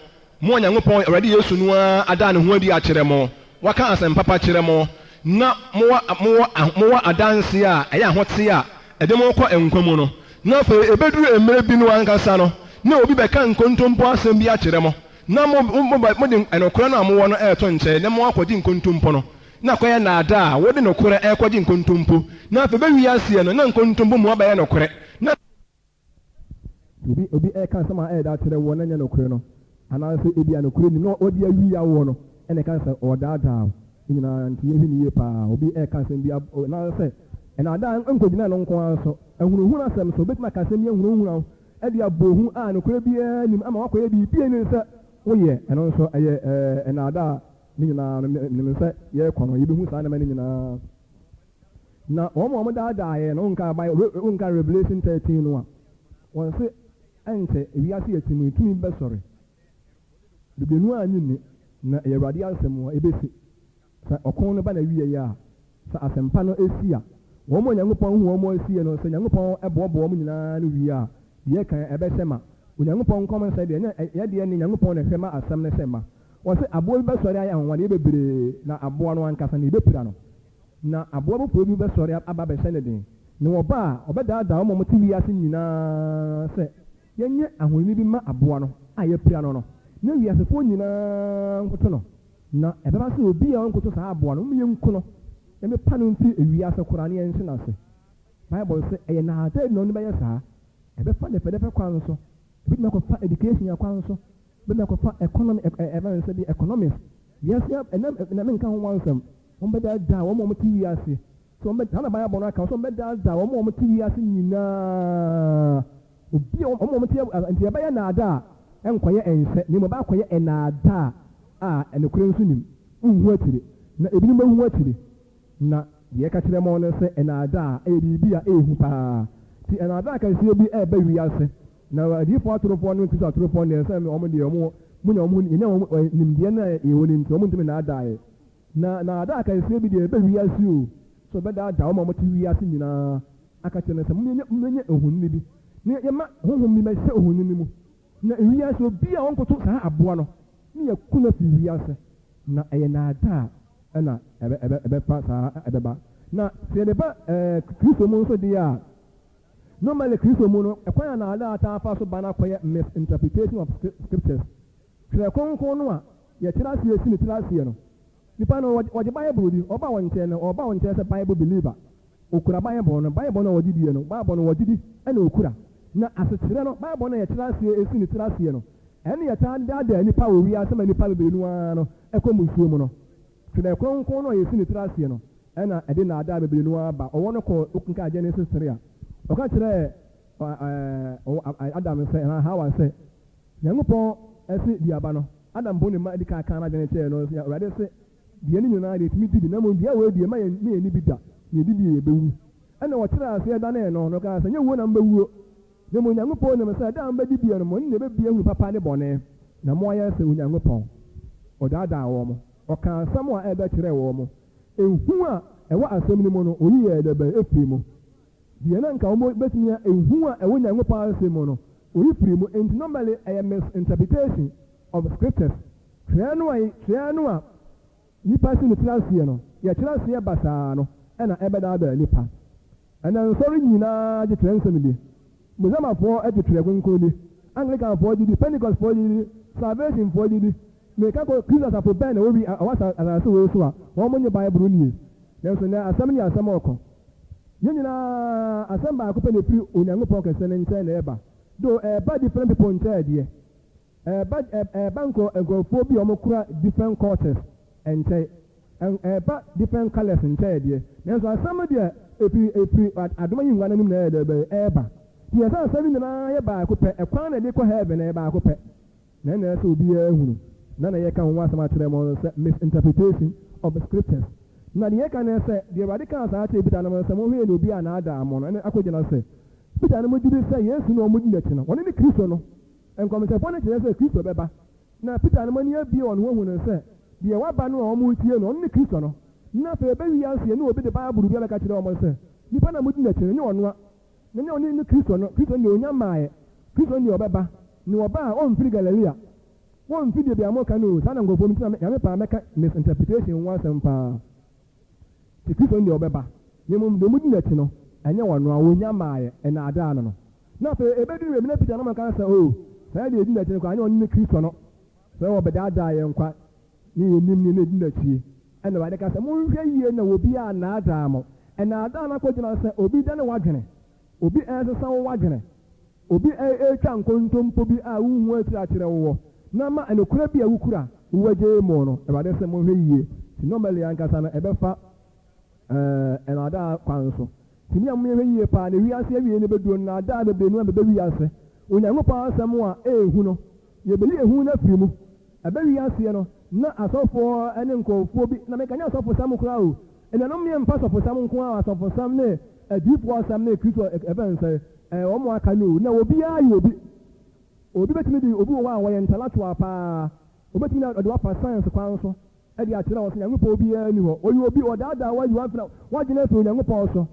mo a Nyankopɔn, Awurade Yesu no ara ada ne ho adi akyerɛ mo, waka asɛm papa kyerɛ mo, na mowɔ mowɔ mowɔ adanseɛ a ɛyɛ ahoteɛ a ɛde mo rekɔ nkwa mu no, na afei ɛbɛduru mmerɛ bi no ankasa no, na obi bɛka nkontompo asɛm bi akyerɛ mo, Na mo, mo, mode nokorɛ no a mowɔ no reto nkyɛn na moakɔgye nkontompo no, na akɔyɛ nnaadaa a wode nokorɛ rekɔgye nkontompo, na afei ɛbɛwie aseɛ no, na nkontompo mu abɛyɛ nokorɛ, na. Obi, obi reka asɛm a ɛyɛ dɛ akyerɛ woɔ na ɛnyɛ nokorɛ no, anaasɛ ebia nokorɛ nnim na ɔde awia woɔ no, ɛna ɛka sɛ ɔredaadaa wo. Ne nyinaa nti yɛnhwɛ no yie paa. Obi reka asɛm bi, anaasɛ nnaadaa nkɔgyina ɛno nko ara so, ahunuhunu asɛm so, obɛtumi aka asɛm bi ahunahuna wo, de abɔ hu a nokorɛ biara nnim ama woakɔyɛ biribi a ɛnni sɛ woyɛ, ɛno nso ɛyɛ nnaadaa. Ne nyinaa no, menim sɛ yɛrekɔ no, yɛbɛhu saa nneɛma no nyinaa. Na wɔn a wɔdaadaa yɛn no, wonka Bible, wonka Revelation 13 no a, wɔn se ɛnkyɛ wiase akyi no, tumi bɛsɔre. Bebree no ara nnye nni, na ɛyɛ Awurade asɛm a ɛbɛsi. Sɛ ɔko no ba n'awieɛ a, sɛ asɛmpa no si a, wɔn a Onyankopɔn hu wɔn asie no, sɛ Nyankopɔn boaboa wɔn nyinaa ano wie a, deɛ ɛkan ɛbɛhyɛ ma. Onyankopɔn nkɔmhyɛ deɛ, ɛnyɛ yɛn deɛ ne Nyankopɔn na ɛhwɛ ma asɛm no hyɛ ma. Wɔse aboa bi bɛsɔre ayɛ anwanwadeɛ bebree, na aboa no ankasa no yɛbɛpira no. Na aboa foforɔ bi bɛsɔre aba abɛhyɛ no den, na ɔba a, ɔbɛdaadaa wɔn a wɔte wiase nyinaa sɛ yɛnyɛ ahoni bi mma aboa no a yɛapira no no, na wiasefoɔ nyinaa nkoto no. Na ɛbɛba sɛ obi a ɔnkoto saa aboa no, momma yɛnku no, na yɛmpepa no mfiri ewiase koraa na yɛnhye no ase. Bible se ɛyɛ nnaadaa bi na ɔno bɛyɛ saa. Ɛbɛfa dɛfɛdɛfɛ kwan so, ɛbɛtumi akɔfa education akwan so, ɛbɛtumi akɔfa economy, ɛ, ɛ, ɛbɛn sɛ bi economics. Wiase, ɛnɛ, ɛnɛ menka ho asɛm. Wɔbɛdaadaa wɔn a wɔte wiase. So wɔbɛ, saa na Bible no aka, sɛ wɔbɛdaadaa wɔn a wɔte wiase nyinaa. Obi a wɔn a wɔte, nti ɛbɛyɛ nnaadaa a ɛnkɔyɛ ɛnsɛ, na mmom ɛbɛakɔyɛ nnaadaa a nokorɛ nso nim. Wonhu akyire, na ebinom bɛhu akyire. Na deɛ yɛka kyerɛ mo ne sɛ nnaadaa yɛ biribi a ɛyɛ hu paa. Nti nnaadaa kɛseɛ bi reba wiase, na adiyifoɔ atorofoɔ ne Kristo atorofoɔ no deɛ, sɛ wɔn deɛ wɔn, monya wɔn, yɛnya wɔn nimdeɛ no a yɛwɔ no nti, wɔntumi nnaadaa yɛn. Na nnaadaa kɛseɛ bi deɛ ɛbɛ wiase o, sɛ ɔbɛdaadaa wɔn a wɔte wiase nyinaa, aka kyerɛ no sɛ, Momma yɛnyɛ ohoni bi, na yɛmma honhom bi mmɛhyɛ ohoni no mu, na wiase obiara a ɔnkoto saa aboa no, ne yɛaku no afiri wiase. Na ɛyɛ nnaadaa na ɛbɛfa saa ɛbɛba. Na sɛ yɛde ba Kristo mu nso deɛ a, normally Kristo mu no, ɛkwan a nnaadaa taa fa so ba no akɔyɛ misinterpretation of scriptures. Twerɛ Kronkron no a yɛkyerɛ aseɛ si ne tiri aseɛ no, nipa no ɔgye Bible di, ɔba wo nkyɛn no, ɔba wo nkyɛn sɛ Bible believer, ɔkura Bible no, Bible no a ɔgye die no, Bible no ɔgye di ɛna ɔkura. Na asekyerɛ no, Bible no a yɛkyerɛ aseɛ si ne tiri aseɛ no, ɛne yɛtaa de daadaa nnipa wɔ wiase ma nnipa bebree no ara no kɔ mmusuo mu no. Twerɛ Kronkron no a yɛsi ne tiri aseɛ no ɛna ɛde nnaadaa bebree no ara ba. Ɔwɔ no kɔɔ, wokenkan Genesis 3 a, ɔka kyerɛɛ Adam sɛ, anaa Hawa sɛ, Nyankopɔn se dua ba no, Adam mpo ne mma adi kan kaa n'adwene kyerɛɛ no sɛ, Awurade se, Dua no nyinaa deɛ yɛtumi di bi, na mmom dua wei deɛ mma yɛnni bi da, na yɛdi bi a yɛbɛwu. Ɛnna ɔkyerɛɛ aseɛ danee no, na ɔkaa sɛ, Nyɛ wuo na mobɛwuo. Na mmom Onyankopɔn nim sɛ da a mobɛdi bie no, mo ani na ɛbɛbue ahunu papa ne bɔne, na moayɛ sɛ Onyankopɔn. Ɔdaadaa wɔn. Ɔkaa asɛm a ɛbɛ kyerɛɛ wɔn. Ehu a ɛwɔ asɛm no mu no, oyi yɛɛ dɛ bɛn firii mu. Deɛ na anka wɔbɛtumi a ehu a ɛwɔ Nyankopɔn asɛm mu no, oyi firii mu. Enti normally ɛyɛ misinterpretation of scriptures. Twerɛ no a twerɛ no a nnipa si no tiri aseɛ no, yɛkyerɛ aseɛ basaa no na ɛbɛdaadaa nnipa. Ɛnɛ nsɔre nyinaa gye twerɛ nsɛm di. Muslimafoɔ gye twerɛ kronkron di. Anglicanfoɔ gye di, Pentecostfoɔ gye di, Salvationfoɔ gye di. Meka kɔ Kristo asafo bɛn na ɛwɔ wi ɛwɔ asase wei so a wɔn nye Bible nnie? Nanso nnɛ asɛm no yɛ asɛm a ɔkɔ. Yɛn nyinaa asɛm baako pɛ na ɛfiri Onyankopɔn kɛseɛ no nkyɛn na ɛba. Though ɛba different people nkyɛn deɛ, ɛba ɛba nkurɔ nkurɔfoɔ bi a wɔkura different cultures nkyɛn, ɛba different colours nkyɛn deɛ, nanso asɛm no deɛ ɛfiri ɛfiri adom ahengua no anim na ɛyɛ dɛ bɛn ɛreba. Nti yɛn sɛ asɛm no nyinaa yɛ baako pɛ, ɛkwan na ɛde kɔ heaven ɛyɛ baako pɛ. Na ɛna ɛsɛ sɛ obiara hunu, na na yɛka ho asɛm akyerɛ mo no sɛ misinterpretation of scriptures. Na deɛ yɛka ne sɛ, deɛ Awurade kaa saa kyerɛɛ Peter nom no sɛ, Monhwɛ yie na obiara annaadaa mo no, ɛne akɔgyina sɛ Peter nom gyedi sɛ Yesu no a wɔdi n'akyi no, ɔno ne Kristo no. Nkɔmhyɛfoɔ no kyerɛ sɛ Kristo bɛba. Na Peter nom ani abue wɔn ho ahu no sɛ deɛ waba no a wɔretie no, ɔno ne Kristo no. Na afei ɛbɛwie aseɛ ne obi de Bible bi abɛka kyerɛ wɔn sɛ, Nipa no a modi n'akyi no, nyɛ ɔno a. Na nyɛ ɔno ne Kristo no, Kristo no deɛ ɔnnya mmaeɛ, Kristo no deɛ ɔbɛba, na ɔba a ɔmfiri Galilea, ɔmfiri deɛ bia moka no o, saa na nkurɔfoɔ nti na Nyame paa mɛka misinterpretation ho asɛm paa, nti Kristo no deɛ ɔbɛba, na mmom deɛ wɔdi n'akyi no, ɛnyɛ ɔno a, ɔnnya mmaeɛ, ɛnaadaa no no. Na afei ɛbɛduru baabi na Peter nom ka sɛ, oh, saa deɛ yɛdi n'akyi no koraa, ɛnyɛ ɔno ne Kristo no, sɛ ɔbɛdaadaa yɛn kwa, ne yɛnim ne yɛdi n'akyi. Ɛna Awurade ka sɛ, Monhwɛ yie na obi annaadaa mo. Nnaadaa no akɔgyina sɛ obi dane w'adwene, obi resesa wo w'adwene, obi retwa nkontompo bi a wonhu akyiri akyerɛ woɔ, na ama nokorɛ bi a wokura woagyae mu no. Awurade se, Monhwɛ yie. Nti normally ankasa no ɛbɛfa nnaadaa kwan so. Nti me a monhwɛ yie paa na wiase awiei no bɛduru, nnaadaa bebree no bɛba wiase. Onyankopɔn asɛm a ɛyɛ hu no, yɛbɛyi ehu no afiri mu. Ɛbɛwie aseɛ no, na asɔfoɔ ne nkurɔfoɔ bi, na meka nyɛ asɔfosɛm koraa o, anuanom me mfa asɔfosɛm nko ara o, asɔfosɛm ne adiyifoɔ asɛm ne Kristo ɛfɛ nsɛ, ɛɛ wɔn aka no o, na obiara yɛ obi. Obi bɛtumi de, obi wɔ hɔ a wɔyɛ intellectual paa, obɛtumi de ɔde wafa science kwan so de akyerɛ wɔ sɛ Nyankopɔn biara nni hɔ. Ɔyɛ obi, ɔdaadaa wo ayi w'afena, w'adwene afiri Onyankopɔn so.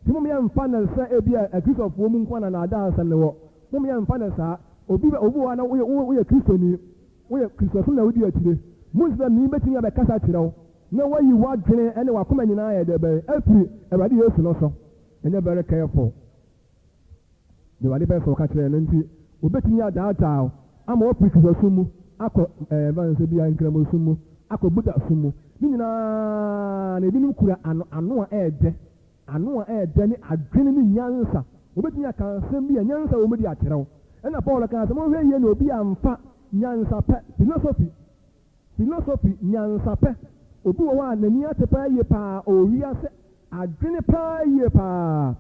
Nti mom yɛmfa no sɛ ebia Akristofoɔ mu nko ara na naadaa asɛm no wɔ. Mom yɛmfa no saa. Obi bɛ, obi wɔ hɔ a na woyɛ, woyɛ Kristoni, woyɛ Kristosom na wodi akyire. Muslimni bɛtumi abɛkasa akyerɛ wo na wayi w'adwene ne w'akoma nyinaa ayɛ dɛ bɛn afiri Awurade Yesu no so. Ɛnyɛ very careful. Deɛ Awurade pɛ sɛ ɔka kyerɛ no nti, obɛtumi adaadaa wo ama woafiri Kristosom mu akɔ ɛɛ, ɛmfa no sɛ bia Nkramosom mu, akɔ Buddhasom mu. Ne nyinaa no, ebinom kura ano, ano a ɛyɛ dɛ. Ano a ɛyɛ dɛ ne adwene ne nyansa. Wobetumi aka asɛm bi a nyansa wɔ mu de akyerɛ wo. Ɛnna Paul kaa sɛ, Monhwɛ yiye na obi amfa nyansapɛ, philosophy, philosophy, nyansapɛ. Obi wɔ hɔ a n'ani ate paa yiye paa, ɔwɔ wiase adwene paa yiye paa.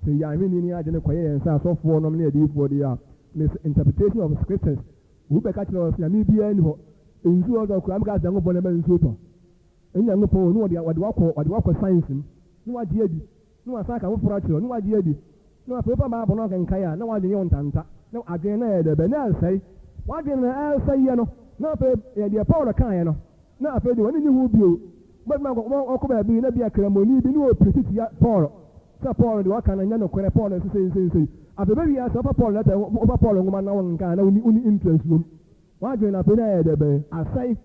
Sɛ yɛn ahwɛni ne adwene kɔyɛ yɛn sɛ asɔfoɔ nom ne adiyifoɔ deɛ a, misinterpretation of scriptures, obi bɛka kyerɛ wo sɛ Nyame biara nni hɔ, nsuo ɔtɔ koraa, meka sɛ Nyankopɔn na ɛma nsuo tɔ. Nyankopɔn o, ne wɔde wɔde wo akɔ wɔde wo akɔ science mu, na wagye adi, na wasan aka foforɔ akyerɛ wo, na wagye adi, na afei wofa Bible no akenkan a, na w'adwene yɛ wo ntanta, na adwene no ayɛ dɛ bɛn, na ɛresɛe, w'adwene no ɛresɛeɛ no, na afei yɛ deɛ Paul kaeɛ no, na afei deɛ w'ani nni ho bio, wobɛtumi akɔ wakɔ baabi na bia Kramoni bi ne ɔpirikyi tia Paul, sɛ Paul deɛ ɔka no nyɛ nokorɛ, Paul nso sei sei sei, afei bɛwie ase wofa Paul lɛtɛ, wofa Paul nwoma na wonkan na wonni wonni interest wom, w'adwene no afei na ayɛ dɛ bɛn, asɛe.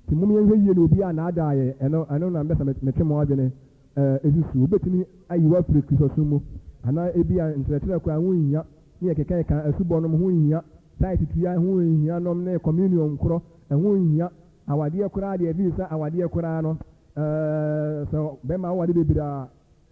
Nti mom yɛnhwɛ yie na obiara annaadaa yɛn, ɛno, ɛno na mepɛ sɛ metwe mo adwene si so. Wobɛtumi ayi wo afiri Kristosom mu, anaa ebia nkyerɛkyerɛ koraa ho nhia, ne yɛkekakeka asubɔ nom ho nhia, tithe tua ho nhia nom ne communion korɔ ɛho nhia, awadeɛ koraa deɛ ɛfiri sɛ awadeɛ koraa no, ɛɛ, sɛ bɛma woware bebree a,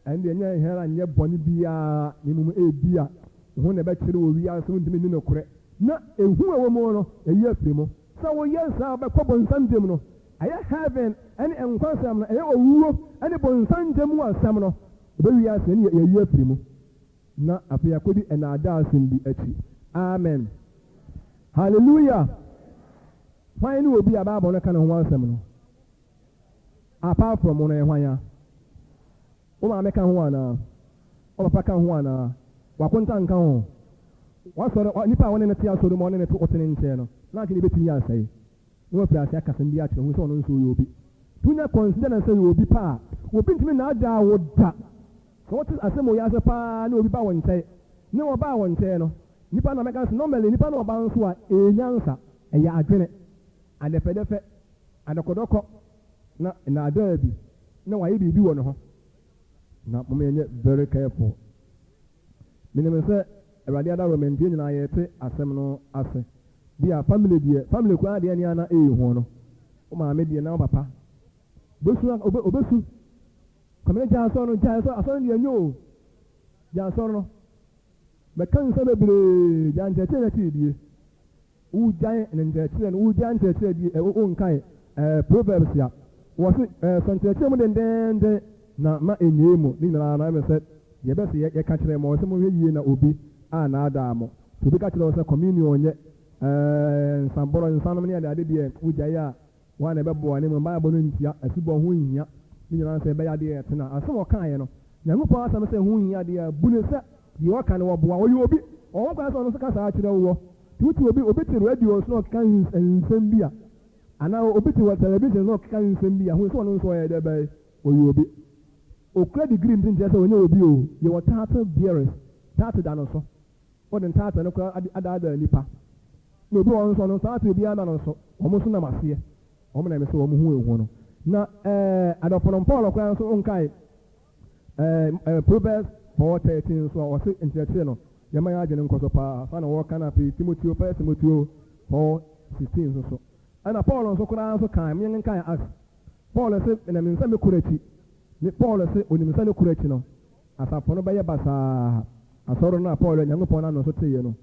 Ɛno deɛ ɛnyɛ hɛn anyɛ bɔne biara, na mmom ebia wo ho na ɛbɛkyere wɔ wiase, wontumi nni nokorɛ, na ehu a ɛwɔ mu no, yɛyi afiri mu. Sɛ woyɛ saa a, wobɛkɔ bonsam gyem no. Ɛyɛ heaven ne nkwa asɛm no, ɛyɛ owuo ne bonsam gyem mu asɛm no, ɛbɛ wiase no yɛyi afiri mu, na afei akɔdi nnaadaa asɛm bi akyi. Amen. Hallelujah! Hwan ne obi a Bible no ka ne ho asɛm no? Apart from wo no, ɛyɛ hwan a? Wo maame ka ho anaa? Wo papa ka ho anaa? W'akonta nka ho? W'asɔre, nipa a wo ne no te asɔre mu a ɔne no te wote ne nkyɛn no, n'adwene bɛtumi asɛe na wafiri ase aka asɛm bi akyerɛ wo sɛ ɔno nso ɔyɛ obi. Nti wonya consider no sɛ ɔyɛ obi pa a, obi ntumi nnaadaa wo da. Sɛ wote asɛm wɔ wiase paa na obi ba wo nkyɛn, ne ɔbaa wo nkyɛn no, nipa no a mɛka sɛ normally nipa no ɔba nso a, ɛyɛ nyansa, ɛyɛ adwene, adɛfɛdɛfɛ, adɔkɔdɔkɔ, na nnaadaa bi, na wayɛ biribi wɔ ne ho. Na moma yɛnyɛ very careful. Menim sɛ Awurade adaworoma nti yɛn nyinaa yɛte asɛm no ase. Bi a family deɛ, family koraa deɛ nea na ɛyɛ hu no, wo maame deɛ na wo papa bɛsu, ɔbɛsu. Kwamina gyae asɔre no, gyae asɔre, asɔre no deɛ nyɛ o, gyae asɔre no. Bɛka nsɛm bebree, gyae nkyerɛkyerɛ na ɛte die. Wogyae ne nkyerɛkyerɛ no, wogyae nkyerɛkyerɛ di ɛ, wonkae ɛ, Proverbs a, wɔse ɛ, sɔ nkyerɛkyerɛ mu dendeenden na ma enwie mu. Ne nyinaa no, ɛne sɛ, deɛ ɛbɛ se yɛka kyerɛ mo, sɛ monhwɛ yie na obi annaadaa mo. Sɛ obi ka kyerɛ wo sɛ communion nyɛ ɛ, nsaborɔ, nsanom ne adeade deɛ, wogyae a, Woa na ɛbɛboa, na mmom Bible no ntia, asubɔ ho nhia, ne nyinaa sɛ ɛbɛyɛ adeɛ a ɛtene a. Asɛm a ɔkaeɛ no, Nyankopɔn asɛm sɛ ɛho nhia deɛ a, bu no sɛ deɛ ɔka no wɔboa. Ɔyɛ obi, ɔwɔ ho kwan sɛ ɔno nso ka saa kyerɛ woɔ. Nti wote obi, obi te radio so na ɔkeka nsɛm bi a, anaa obi te wɔ television so na ɔkeka nsɛm bi a, hu sɛ ɔno nso ɔyɛ dɛ bɛn? Ɔyɛ obi. Ɔkura degree nti nkyerɛ sɛ ɔnyɛ obi o. Yɛwɔ title bearers, title da no so. Wɔde ntaatɛ no koraa adaadaa nnipa. Na obi wɔ hɔ nso, ɔno ntaatɛ biara nna no so. Wɔn nso nam aseɛ. Wɔn na ɛmɛ sɛ wɔn ho ehu no. Na ɛɛ adɔfo no, Paul koraa nso nkae ɛɛ ɛɛ Proverbs 4:13 nso a ɔse nkyerɛkyerɛ no yɛma yɛn adwene nkɔ so paa. Saa na wɔka no afei Timoteo, First Timoteo 4:16 nso so. Ɛna Paul nso koraa nso kae, mo nkae Acts. Paul se, na me nsa me kura akyi. Ne Paul se onim nsa ne kura akyi no. Asafo no bɛyɛ basaa. Asɔre no a Paul yɛ Nyankopɔn n'ano so teeɛ no,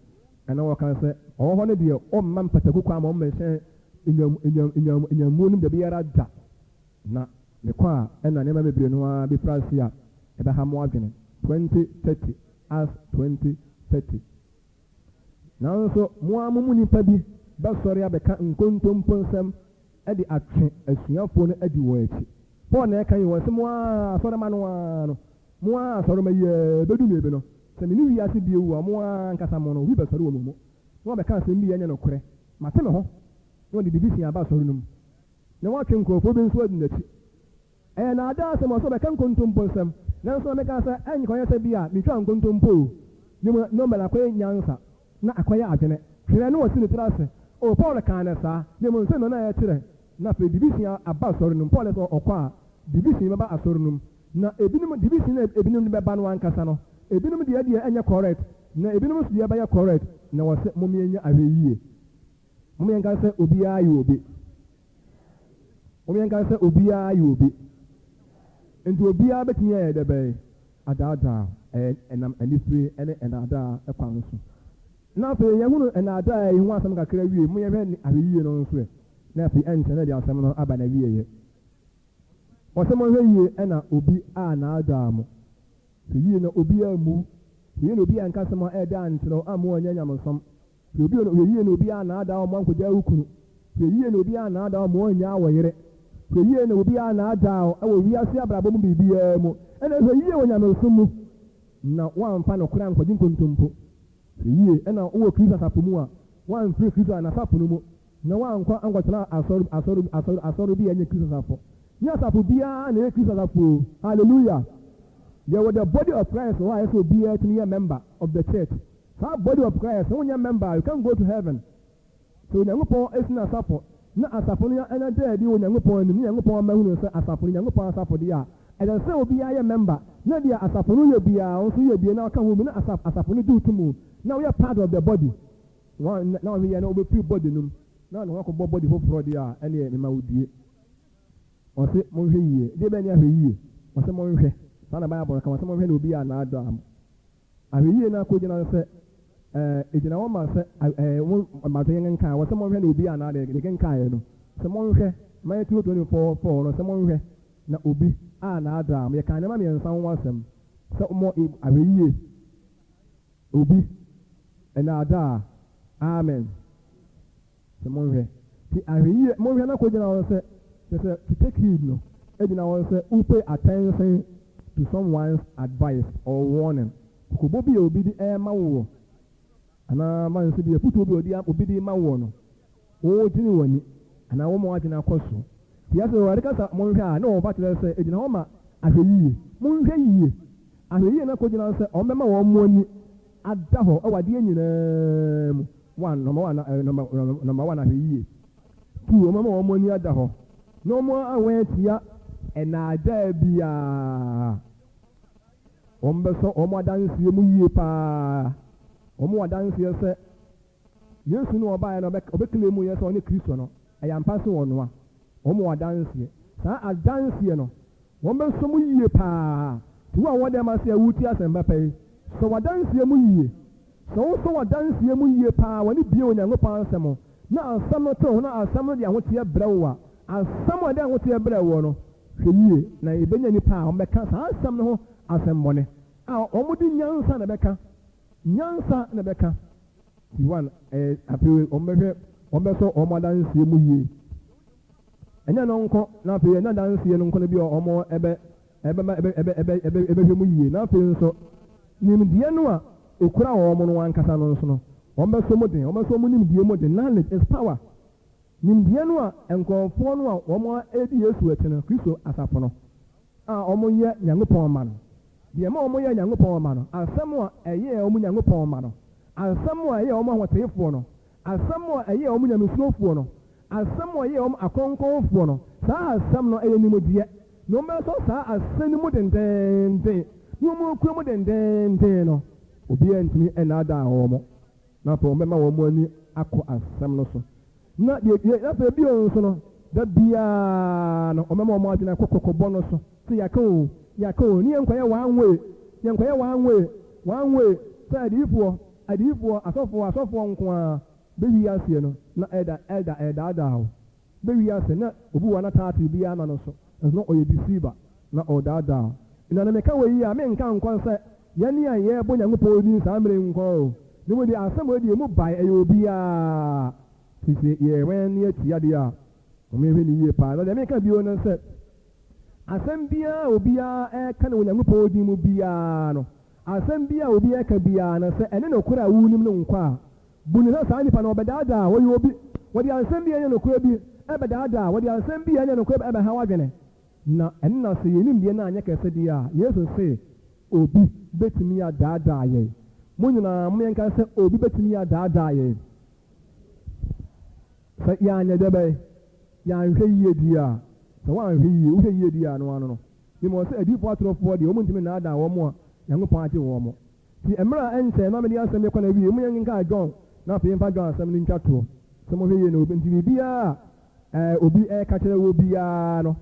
ɛna wɔka sɛ, ɔwɔ hɔ no deɛ, ɔmma mpataku kwan ma wɔmmɛhyɛn nnwam, nnwam, nnwam, nnwammuo no mu dabiara da. Na mekɔ a, ɛna nneɛma bebree no ara bɛfiri ase a ɛbɛha mo adwene. 20:30, Acts 20:30. Nanso mo ara mo mu nnipa bi bɛsɔre abɛka nkontompo nsɛm de atwe asuafoɔ no adi wɔn akyi. Paul na ɛka yi, ɔse mo ara asɔremma no ara no, mo ara asɔremma yi ara, ɛbɛdu mmerɛ bi no, sɛ mene wiase bio a, mo ara ankasa mo no, obi bɛsɔre wɔ mo mu, na wabɛka asɛm bi a ɛnyɛ nokorɛ, mate me ho, na ɔde biribi fi aba asɔre no mu, na watwe nkurɔfoɔ bi nso adi n'akyi. Ɛyɛ nnaadaa asɛm, ɔsɛ ɔbɛka nkontompo nsɛm. Nanso na meka sɛ, Ɛnkɔyɛ sɛ bi a metwaa nkontompo o, na mmom na akɔyɛ nyansa, na akɔyɛ adwene. Twerɛ no wɔ si ne tiri ase. O, Paul kaa no saa, na mmom sɛ na ɛkyerɛ. Na afei division aba asɔre no mu. Paul sɛ ɔkɔ a, division bɛba asɔre no mu. Na ebinom, division a ebinom de bɛba no ankasa no, ebinom deɛ deɛ ɛnyɛ correct, na ebinom nso deɛ bɛyɛ correct. Na wɔse mom yɛnyɛ ahwɛyie. Mom yɛnka sɛ obiara yɛ obi. Mom yɛnka sɛ obiara yɛ obi. Nti obiara bɛtumi ayɛ dɛ bɛn? Adaadaa. Ɛyɛ ɛnam anifire ne nnaadaa kwan so. Na afei yɛhunu nnaadaa yi ho asɛm kakra wie, mom yɛnhwɛ ahwɛyie no nso ɛ. Na afei ɛnkyɛ na yɛde asɛm no aba n'awieɛ. Ɔsɛ monhwɛ yie na obi annaadaa mo. Hwɛ yie na obi ammu wo. Hwɛ yie na obi anka asɛm a ɛɛdɛ ankyerɛ wo amma woannya nyamesom. Hwɛ obi hwɛ yie na obi annaadaa wo ma woankɔgyaa wo kunu. Hwɛ yie na obi annaadaa wo ma woannyaa wo yere. Hwɛ yie na obi annaadaa wo wɔ wiase abrabɔ mu biribiara mu. Ɛna hwɛ yie wɔ nyamesom mu na woamfa nokorɛ ankɔgye nkontompo. Hwɛ yie na wowɔ Kristo asafo mu a, woamfiri Kristo n'asafo no mu na woankɔ ankɔtena asɔre asɔre asɔre asɔre bi a ɛnyɛ Kristo asafo. Nyɛ asafo biara na ɛyɛ Kristo asafo o. Hallelujah! Yɛwɔ the body of Christ wɔ hɔ a ɛsɛ sɛ obiara tumi yɛ member of the church. Saa body of Christ, sɛ wonyɛ member a, you can't go to heaven. Sɛ Onyankopɔn asi n'asafo, na asafo no anya da adi wɔ Onyankopɔn anim, na Nyankopɔn ama ahunu sɛ asafo no Nyankopɔn asafo deɛ a, ɛsɛ sɛ obiara yɛ member, na deɛ asafo no yɛ biara, wo nso yɛ bi na woka ho bi, na asafo asafo no gye wo to mu, na woyɛ part of the body. Na wohwɛ yie a na wobɛfiri body no mu, na wode wo ho akɔbɔ body foforɔ deɛ a, ɛneɛ mema wo due. Ɔse monhwɛ yie. Deɛ bɛn ne ahwɛ yie? Ɔse monhwɛ. Saa na Bible no ka, ɔse monhwɛ na obi annaadaa mo. Ahwɛyie no akɔgyina no sɛ ɛɛ ɛgyina hɔ ma sɛ ɛɛ wo mmato yɛn nkae wɔ sɛ monhwɛ na obi anaa deɛ deɛ kenkaeɛ no sɛ monhwɛ Matthew 24, 4 no sɛ monhwɛ na obi a naadaa mo. Yɛkaa nneɛma mmiɛnsa ho asɛm sɛ mo ahwɛyie obi nnaadaa. Amen. Sɛ monhwɛ. Nti ahwɛyie monhwɛ no akɔgyina hɔ sɛ kyerɛ sɛ to take heed no gyina hɔ sɛ wo pay attention to someone's advice or warning, kɔkɔbɔ bi a obi de rema wo wɔ. Anaa ma nso bi afutuo bi a obi de rema woɔ no, wodwene w'ani anaa woma w'adwene akɔ so. Nti yɛ sɛ Awurade ka sɛ monhwɛ a, na wɔba kyerɛ sɛ ɛgyina hɔ ma ahwɛyie. Monhwɛ yie. Ahwɛyie no akɔgyina sɛ wɔbɛma wɔn ani ada hɔ wɔ adeɛ nyinaa mu. One, number one, number, number one, ahwɛyie. Two, wɔbɛma wɔn ani ada hɔ na wɔn awɛn atia nnaadaa biara. Wɔbɛsɔ wɔn adanseɛ mu yie pa ara. Wɔn wɔ adanseɛ sɛ Yesu no a ɔbaeɛ no ɔbɛkleemu yɛ sɛ ɔne Kristo no. Ɛyɛ ampa sɛ ɔnoa. Wɔn wɔ adanseɛ. Saa adanseɛ no, wɔbɛsɔ mu yie pa ara. Nti wo a wowɔ dɛm ase a woretie asɛm papa yi, sɔ w'adanseɛ mu yie. Sɛ wosɔ w'adanseɛ mu yie pa ara, w'ani bue Onyankopɔn asɛm ho, na asɛm no te wo ho, na asɛm no de ahoteɛ brɛ wo a, asɛm a ɛde ahoteɛ brɛ woɔ no, Hwɛ yie, na yɛbɛnya nnipa a wɔbɛka saa asɛm no ho asɛmmɔne, a wɔde nyansa na ɛbɛka, nyansa na ɛbɛka. Ti one, ɛyɛ afei wɔbɛhwɛ, wɔbɛsɔ wɔn adanseɛ mu yie. Ɛnyɛ no nko, na afei ɛnyɛ adanseɛ no nko no bi a wɔn ɛbɛ, ɛbɛma, ɛbɛ, ɛbɛ, ɛbɛ, ɛbɛ, ɛbɛhwɛ mu yie. Na afei nso, nimdeɛ no a ɛkura wɔn no ankasa no nso no, wɔbɛsɔ mu den, wɔbɛsɔ wɔn nimdeɛ mu den. Knowledge is power. Nimdeɛ no a nkurɔfoɔ no a wɔredi Yesu akyi no, Kristo asafo no, a wɔyɛ Nyankopɔn mma no, deɛ ɛma wɔyɛ Nyankopɔn mma no, asɛm a ɛyɛɛ wɔn Nyankopɔn mma no, asɛm a ɛyɛɛ wɔn ahoteefoɔ no, asɛm a ɛyɛɛ wɔn nyamesurofoɔ no, asɛm a ɛyɛɛ wɔn akronkronfoɔ no, saa asɛm no, ɛyɛ nimdeɛ, na wɔbɛsɔ saa asɛm no mu dendeenden, na wɔakura mu dendeenden no, obiara ntumi nnaadaa wɔn. Na afei wɔbɛma wɔn ani akɔ asɛm no so. Na deɛ deɛ afei bio nso no, da biara no, wɔbɛma wɔn adwene akɔ kɔkɔbɔ no so, sɛ yɛaka o, yɛaka o, ne yɛnkɔyɛ one way, yɛnkɔyɛ one way, one way, sɛ adiyifoɔ, adiyifoɔ, asɔfoɔ, asɔfoɔ nko ara bɛwi aseɛ no, na ɛda, ɛda, ɛredaadaa wo. Bɛwi ase, na obi wɔ hɔ na title biara ma no so, nanso na ɔyɛ deceiver, na ɔredaadaa wo. Na na meka wei a, menka nkɔ sɛ yɛne a yɛrebɔ Nyankopɔn din saa mmerɛ yi nko ara o, na mmom deɛ asɛm wei deɛ ɛmu bae, ɛyɛ obiara. Nti sɛ yɛwɛn na yɛtie adeɛ a, momma yɛnhwɛ no yie paa. Na deɛ meka bio ne sɛ, asɛm biara a obiara reka no wɔ Nyankopɔn din mu biara no, asɛm biara a obiara reka biara no, sɛ ɛne nokorɛ a wonim no nkɔ a, Bu no sɛ saa nipa no, ɔbɛdaadaa, ɔyɛ obi, wɔde asɛm bi a ɛnyɛ nokorɛ bi bɛdaadaa, wɔde asɛm bi a ɛnyɛ nokorɛ bɛha w'adwene. Na ɛno na sɛ yɛn nimdeɛ no anyɛ kɛse deɛ a, Yesu se, obi bɛtumi adaadaa yɛn. Mo nyinaa mom yɛnka sɛ, obi bɛtumi adaadaa yɛn. Sɛ yɛanyɛ dɛbɛn, yɛanhwɛ yie deɛ a, sɛ woanhwɛ yie, wohwɛ yie deɛ a, ɛno ano no. Mmom ɔse adiyifoɔ atorofoɔ deɛ, wɔn ntumi nnaadaa wɔn a Nyankopɔn agye wɔn. Nti mmerɛ a ɛnkyɛɛ na mede asɛm yi kɔ n'awieɛ, mo yɛnkenkan John na afei yɛmfa John asɛm no ntwa toɔ. Sɛ mohwɛ yie no, nti biribiara a ɛɛ obi reka kyerɛ woɔ biara no,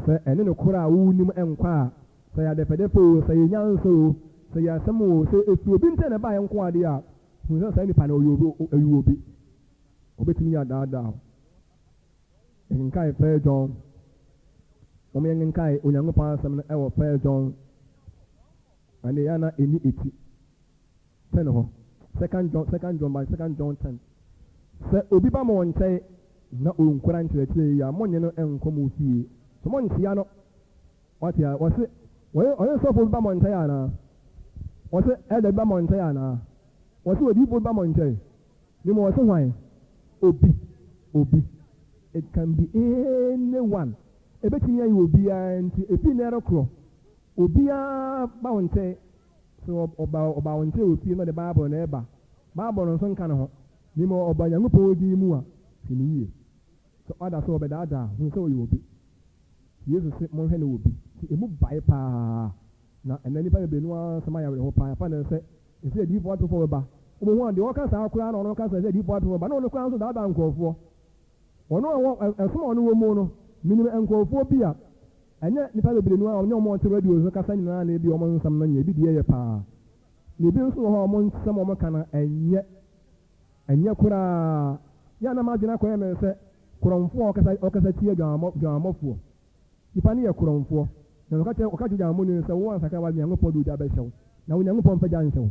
sɛ ɛne nokorɛ a wonim nkɔ a, sɛ ɛyɛ adɛfɛdɛfɛ oo, sɛ ɛyɛ nyansa oo, sɛ ɛyɛ asɛm oo, sɛ ɛfiri obi nkyɛn na ɛbaeɛ nko ara deɛ a, hunu sɛ saa nipa no ɔyɛ obi, ɔyɛ obi. Ɔbɛtumi adaadaa wo. Yɛkenkan First John, mom yɛnkenkan Onyankopɔn asɛm no ɛwɔ First John. Ɛnde yɛ a na enni eti. 10 hɔ. Second John, Second John, by Second John 10. Sɛ obi ba mo nkyɛn na onkura nkyerɛkyerɛ yi a, monnye no nkɔ mo fie. So monnkyea no. Wate a? Wɔse, wɔyɛ, ɔyɛ sɔfo bi ba mo nkyɛn anaa? Wɔse, elder bi ba mo nkyɛn anaa? Wɔse, odiyifo bi ba mo nkyɛn? Ne mu wɔse hwan? Obi. Obi. It can be anyone. Ebetumi ayɛ obiara nti, efi nnɛ rekorɔ, Obiara ba wo nkyɛn, sɛ ɔba ɔba wo nkyɛn wɔ fie na ɔde Bible na ɛreba, Bible no nso nka ne ho, na mmom ɔba Onyankopɔn din mu a, hwɛ no yie. Sɛ ɔda so ɔbɛdaadaa, hunu sɛ ɔyɛ obi. Yesu se monhwɛ no wɔ bi. Nti emu bae paa. Na ɛnnɛ nnipa bebree no ara nsɛm ayɛ awerɛhow paa. Yɛafa no sɛ ɛsɛ adiyifoɔ atorofoɔ bɛba. Wobɛhu a deɛ ɔka saa koraa na ɔno ka sɛ ɛsɛ adiyifoɔ atorofoɔ bɛba, na ɔno koraa nso daadaa nkurɔfoɔ. Ɔno a ɔwɔ ɛsom a ɔno wɔ mu no, menim nkurɔfoɔ bi a Ɛnyɛ nnipa bebree no a wɔne wɔn a wɔte radio so kasa nyinaa na ebia wɔn nsɛm no nyɛ. Ebi deɛ yɛ paa. Na ebi nso wɔ hɔ a wɔn nsɛm a wɔka no ɛnyɛ. Ɛnyɛ koraa. Yɛ a na m'adwene akɔyɛ me sɛ korɔmfoɔ a ɔkasa ɔkasa tia dwamammɔ dwamammɔfoɔ. Nipa no yɛ korɔmfoɔ. Na ɔka kyerɛ ɔka kyerɛ dwamammɔni no sɛ wo ansakra w'adwene Nyankopɔn de ogya bɛhyɛ wo. Na Onyankopɔn mfa gya nhyɛ wo.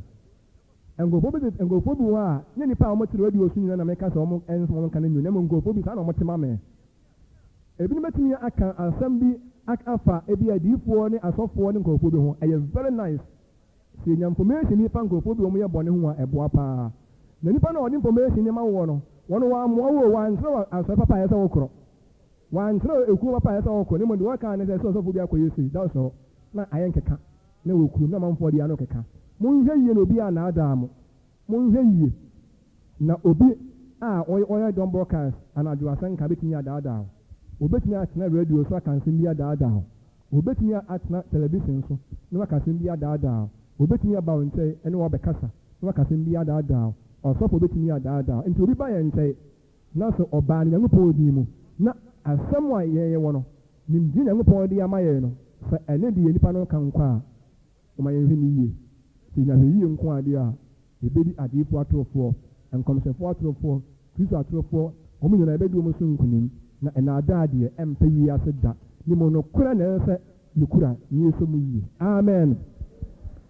Nkurɔfoɔ bi de nkurɔfoɔ bi wɔ hɔ a nyɛ nnipa a wɔte radio so nyinaa na meka sɛ wɔn nsɛm a wɔka no nyɛ na mmom nkurɔfoɔ bi saa na wɔte ma me. Ebinom bɛtumi aka asɛm bi afa ebia adiyifoɔ ne asɔfoɔ ne nkurɔfoɔ bi ho. Ɛyɛ very nice. Sɛ yɛnya information bi fa nkurɔfoɔ bi a wɔyɛ bɔne ho a, ɛboa paa. Na nipa no a ɔde information no ma woɔ no, wɔn wɔammoa wo o, wɔankyerɛ wo asɔre papa a ɛsɛ sɛ wokorɔ. Wɔankyerɛ wo ekuo papa a ɛsɛ sɛ wokorɔ, na mmom deɛ wɔkaa ne sɛ, sɛ ɔsɔfoɔ bi akɔyɛ sei, that's all. Na ayɛ nkeka, na ɛwɔ kurom, na amanfoɔ de ano keka. Monhwɛ yie na obi annaadaa mo. Monhwɛ yie na obi a ɔyɛ dɔm broadcast anadwo asɛnka bɛtumi adaadaa wo. Ɔbɛtumi atena radio so aka nsɛm bi adaadaa wo. Ɔbɛtumi atena television so na waka asɛm bi adaadaa wo. Ɔbɛtumi aba wo nkyɛn ne wo abɛkasa na waka asɛm bi adaadaa wo. Ɔsɔfo bɛtumi adaadaa wo. Nti obi ba yɛn nkyɛn na sɛ ɔbaa no Nyankopɔn din mu na asɛm a yɛn yɛwɔ no, nimdeɛ Nyankopɔn de ama yɛn no, sɛ ɛne deɛ nipa no reka nkɔ a, Momma yɛnhwɛ no yie. Sɛ yɛnya ahwɛyie nko ara deɛ a, yɛbɛdi adiyifoɔ atorofoɔ, nkɔmhyɛfoɔ atorofoɔ, Kristo atorofoɔ, wɔn nyinaa yɛbɛdi wɔn so nkonim. Na nnaadaa deɛ, ɛmpa wiase da. Ne mmom nokorɛ na ɛsɛ sɛ yɛkura na yɛsɔ mu yie. Amen.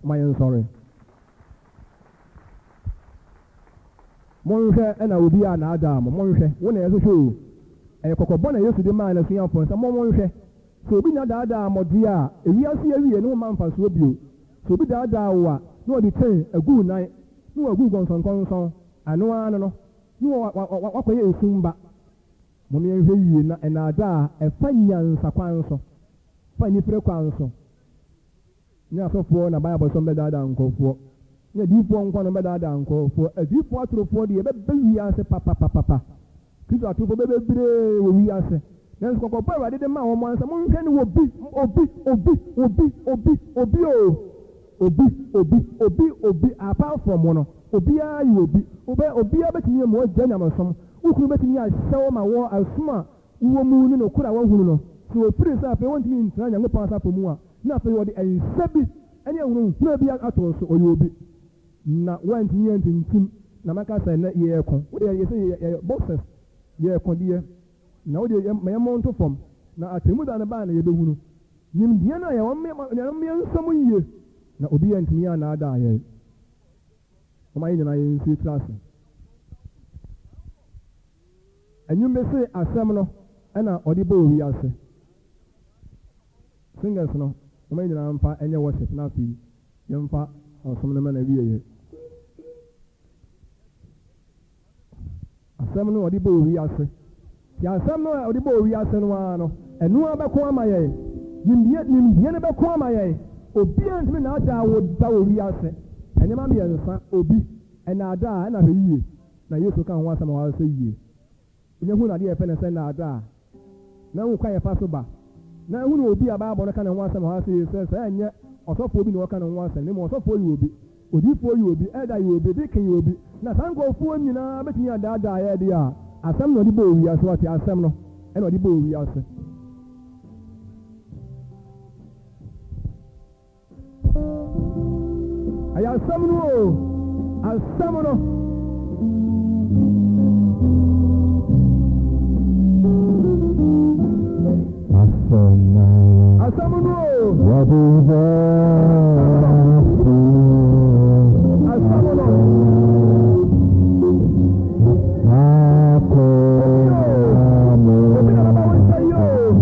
Momma yɛnsɔre. Monhwɛ na obi annaadaa mo. Monhwɛ, wo na yɛhwehwɛ o. Ɛyɛ kɔkɔbɔ na Yesu de maa n'asuafoɔ no sɛ, Mo, monhwɛ. Sɛ obi nya daadaa mo deɛ a, ewiase awiei no homma mfasoɔ bio. Sɛ obi daadaa wo a, na ɔde chain agu wo nan, na wagu wo nkɔnsɔnkɔnsɔn, ɛno ara no no, na wa, wa, wa, wakɔyɛ esum ba. Mom yɛnhwɛ yie na nnaadaa a ɛfa nyansa kwan so, fa anifere kwan so, Nyɛ asɔfoɔ na Bible sɛ wɔbɛdaadaa nkurɔfoɔ. Nyɛ adiyifoɔ nko na wɔbɛdaadaa nkurɔfoɔ. Adiyifoɔ atorofoɔ deɛ ɛbɛba wiase papapapapa. Kristo atorofoɔ bɛyɛ bebree wɔ wiase. Nanso kɔkɔbɔ a Awurade de maa wɔn ara ne sɛ, Monhwɛ ne obi, obi, obi, obi, obi, obi oo, obi, obi, obi, obi, apart from wo no, obiara yɛ obi. Wobɛ, obiara bɛtumi ama woagyae nyamesom. Wo kunu bɛtumi ahyɛ wo ma wɔ ɛsom a wowɔ mu ne nokorɛ a woahunu no. Sɛ ɔfiri sɛ afei wontumi ntena Nyankopɔn asafo mu a, na afei ɔde nsa bi ne ahunahuna bi ato wo so, ɔyɛ obi, na woantumi antintim, na mɛka sɛ nnɛ yɛreko, wo deɛ yɛsɛ yɛyɛ boxers, yɛreko deɛ, na wo deɛ ma yɛmmɔ nto fam, na atemmuda no ba a na yɛbɛhunu. Nimdeɛ no a yɛwɔ no, momma yɛnsɔ mu yie, na obi antumi annaadaa yɛn. Momma yɛn nyinaa yɛnsi tiri ase. Nnwom bi se asɛm no na ɔde bɔɔ wiase. Singers no, momma yɛn nyinaa mfa nyɛ worship na afei yɛmfa ɔsom no mma n'awieɛ. Asɛm no ɔde bɔɔ wiase. Ti asɛm no a ɔde bɔɔ wiase no ara no, ɛno ara bɛko ama yɛn. Nimdeɛ, nimdeɛ no bɛko ama yɛn. Obiara ntumi nnaadaa wo da wɔ wiase. Nneɛma mmiɛnsa, obi, nnaadaa, ɛna hwɛ yie. Na Yesu ka ho asɛm a wɔasɛ yie. Onya hunu adeɛ a yɛfrɛ no sɛ nnaadaa, na ehu kwan a yɛfa so ba, na ehunu obi a Bible no ka ne ho asɛm wɔ ha sei sɛ, sɛ ɛnyɛ ɔsɔfoɔ bi na ɔka ne ho asɛm, na mmom ɔsɔfoɔ yɛ obi, odiyifoɔ yɛ obi, ɛlda yɛ obi, deacon yɛ obi, na saa nkurɔfoɔ nyinaa bɛtumi adaadaa yɛn deɛ a, asɛm na ɔde bɔɔ wiase, wate, asɛm no na ɔde bɔɔ wiase. Ɛyɛ asɛm no o, asɛm no. Asɛm no o. Asɛm no. Obi na bɛba wo nkyɛn yi o.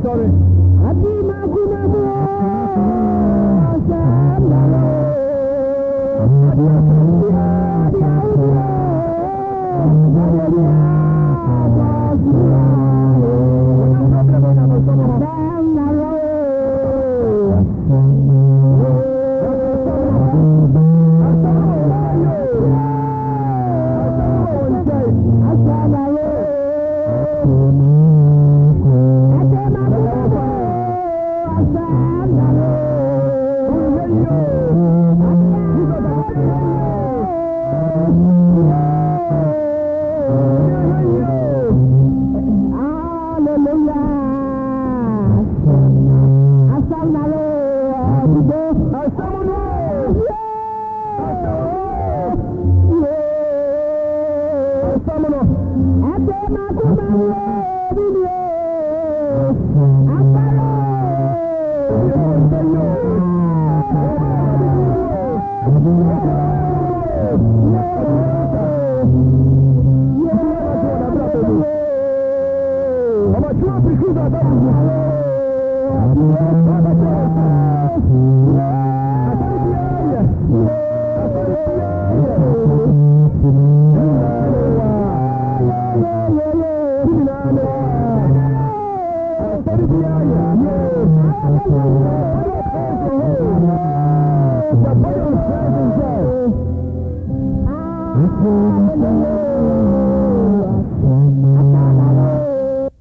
Sorry.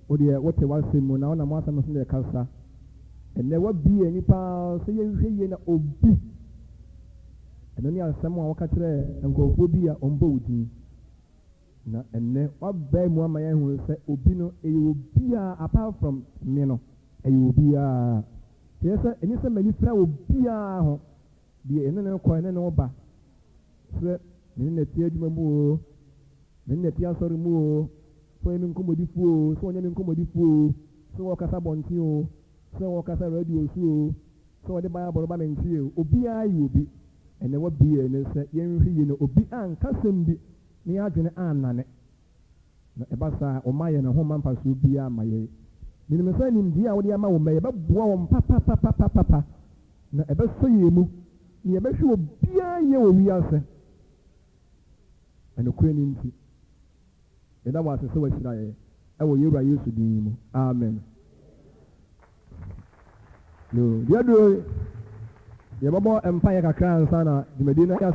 Wo deɛ wote w'asɛm mu na wonam w'asɛm so na ɛkasa. Ɛnnɛ woabue ani paa sɛ yɛnhwɛ yie na obi, ɛno ne asɛm a woka kyerɛɛ nkurɔfoɔ bi a wɔbɔ wo din. Na ɛnnɛ woabae mu ama yɛahu sɛ obi no ɛyɛ obiara apart from me no, ɛyɛ obiara. Kyerɛ sɛ ɛni sɛ m'ani fira obiara ho, deɛ ɛne ne kɔ ɛne ne ba, sɛ me ne no te adwuma mu oo, me ne no te asɔre mu oo, sɛ ɔyɛ me nkɔmmɔdifoɔ oo, sɛ ɔnyɛ me nkɔmmɔdifoɔ oo, sɛ ɔkasa abɔnten oo, sɛ ɔkasa radio so oo, sɛ ɔde Bible ba me nkyɛn oo, obiara yɛ obi. Ɛnnɛ wɔabue yɛn ani sɛ yɛnhwɛ yie na obi anka asɛm bi na yɛn adwene annane. Na ɛba saa a, ɔmma yɛn ho mma mfasoɔ biara mma yɛn. Menim sɛ nimdeɛ a wode ama wo mma yi, ɛbɛboa wɔn papapapapapa, na ɛbɛsɔ yɛn mu, na yɛbɛhwɛ obiara yie wɔ wiase. Ɛnokorɛ no nti, yɛda wo ase sɛ woahyira yɛn, ɛwɔ yɛn Wura Yesu din mu, amen. Yo, deɛ aduro yi, yɛbɛbɔ mpaeɛ kakra ansa na dwumadie no ayɛ.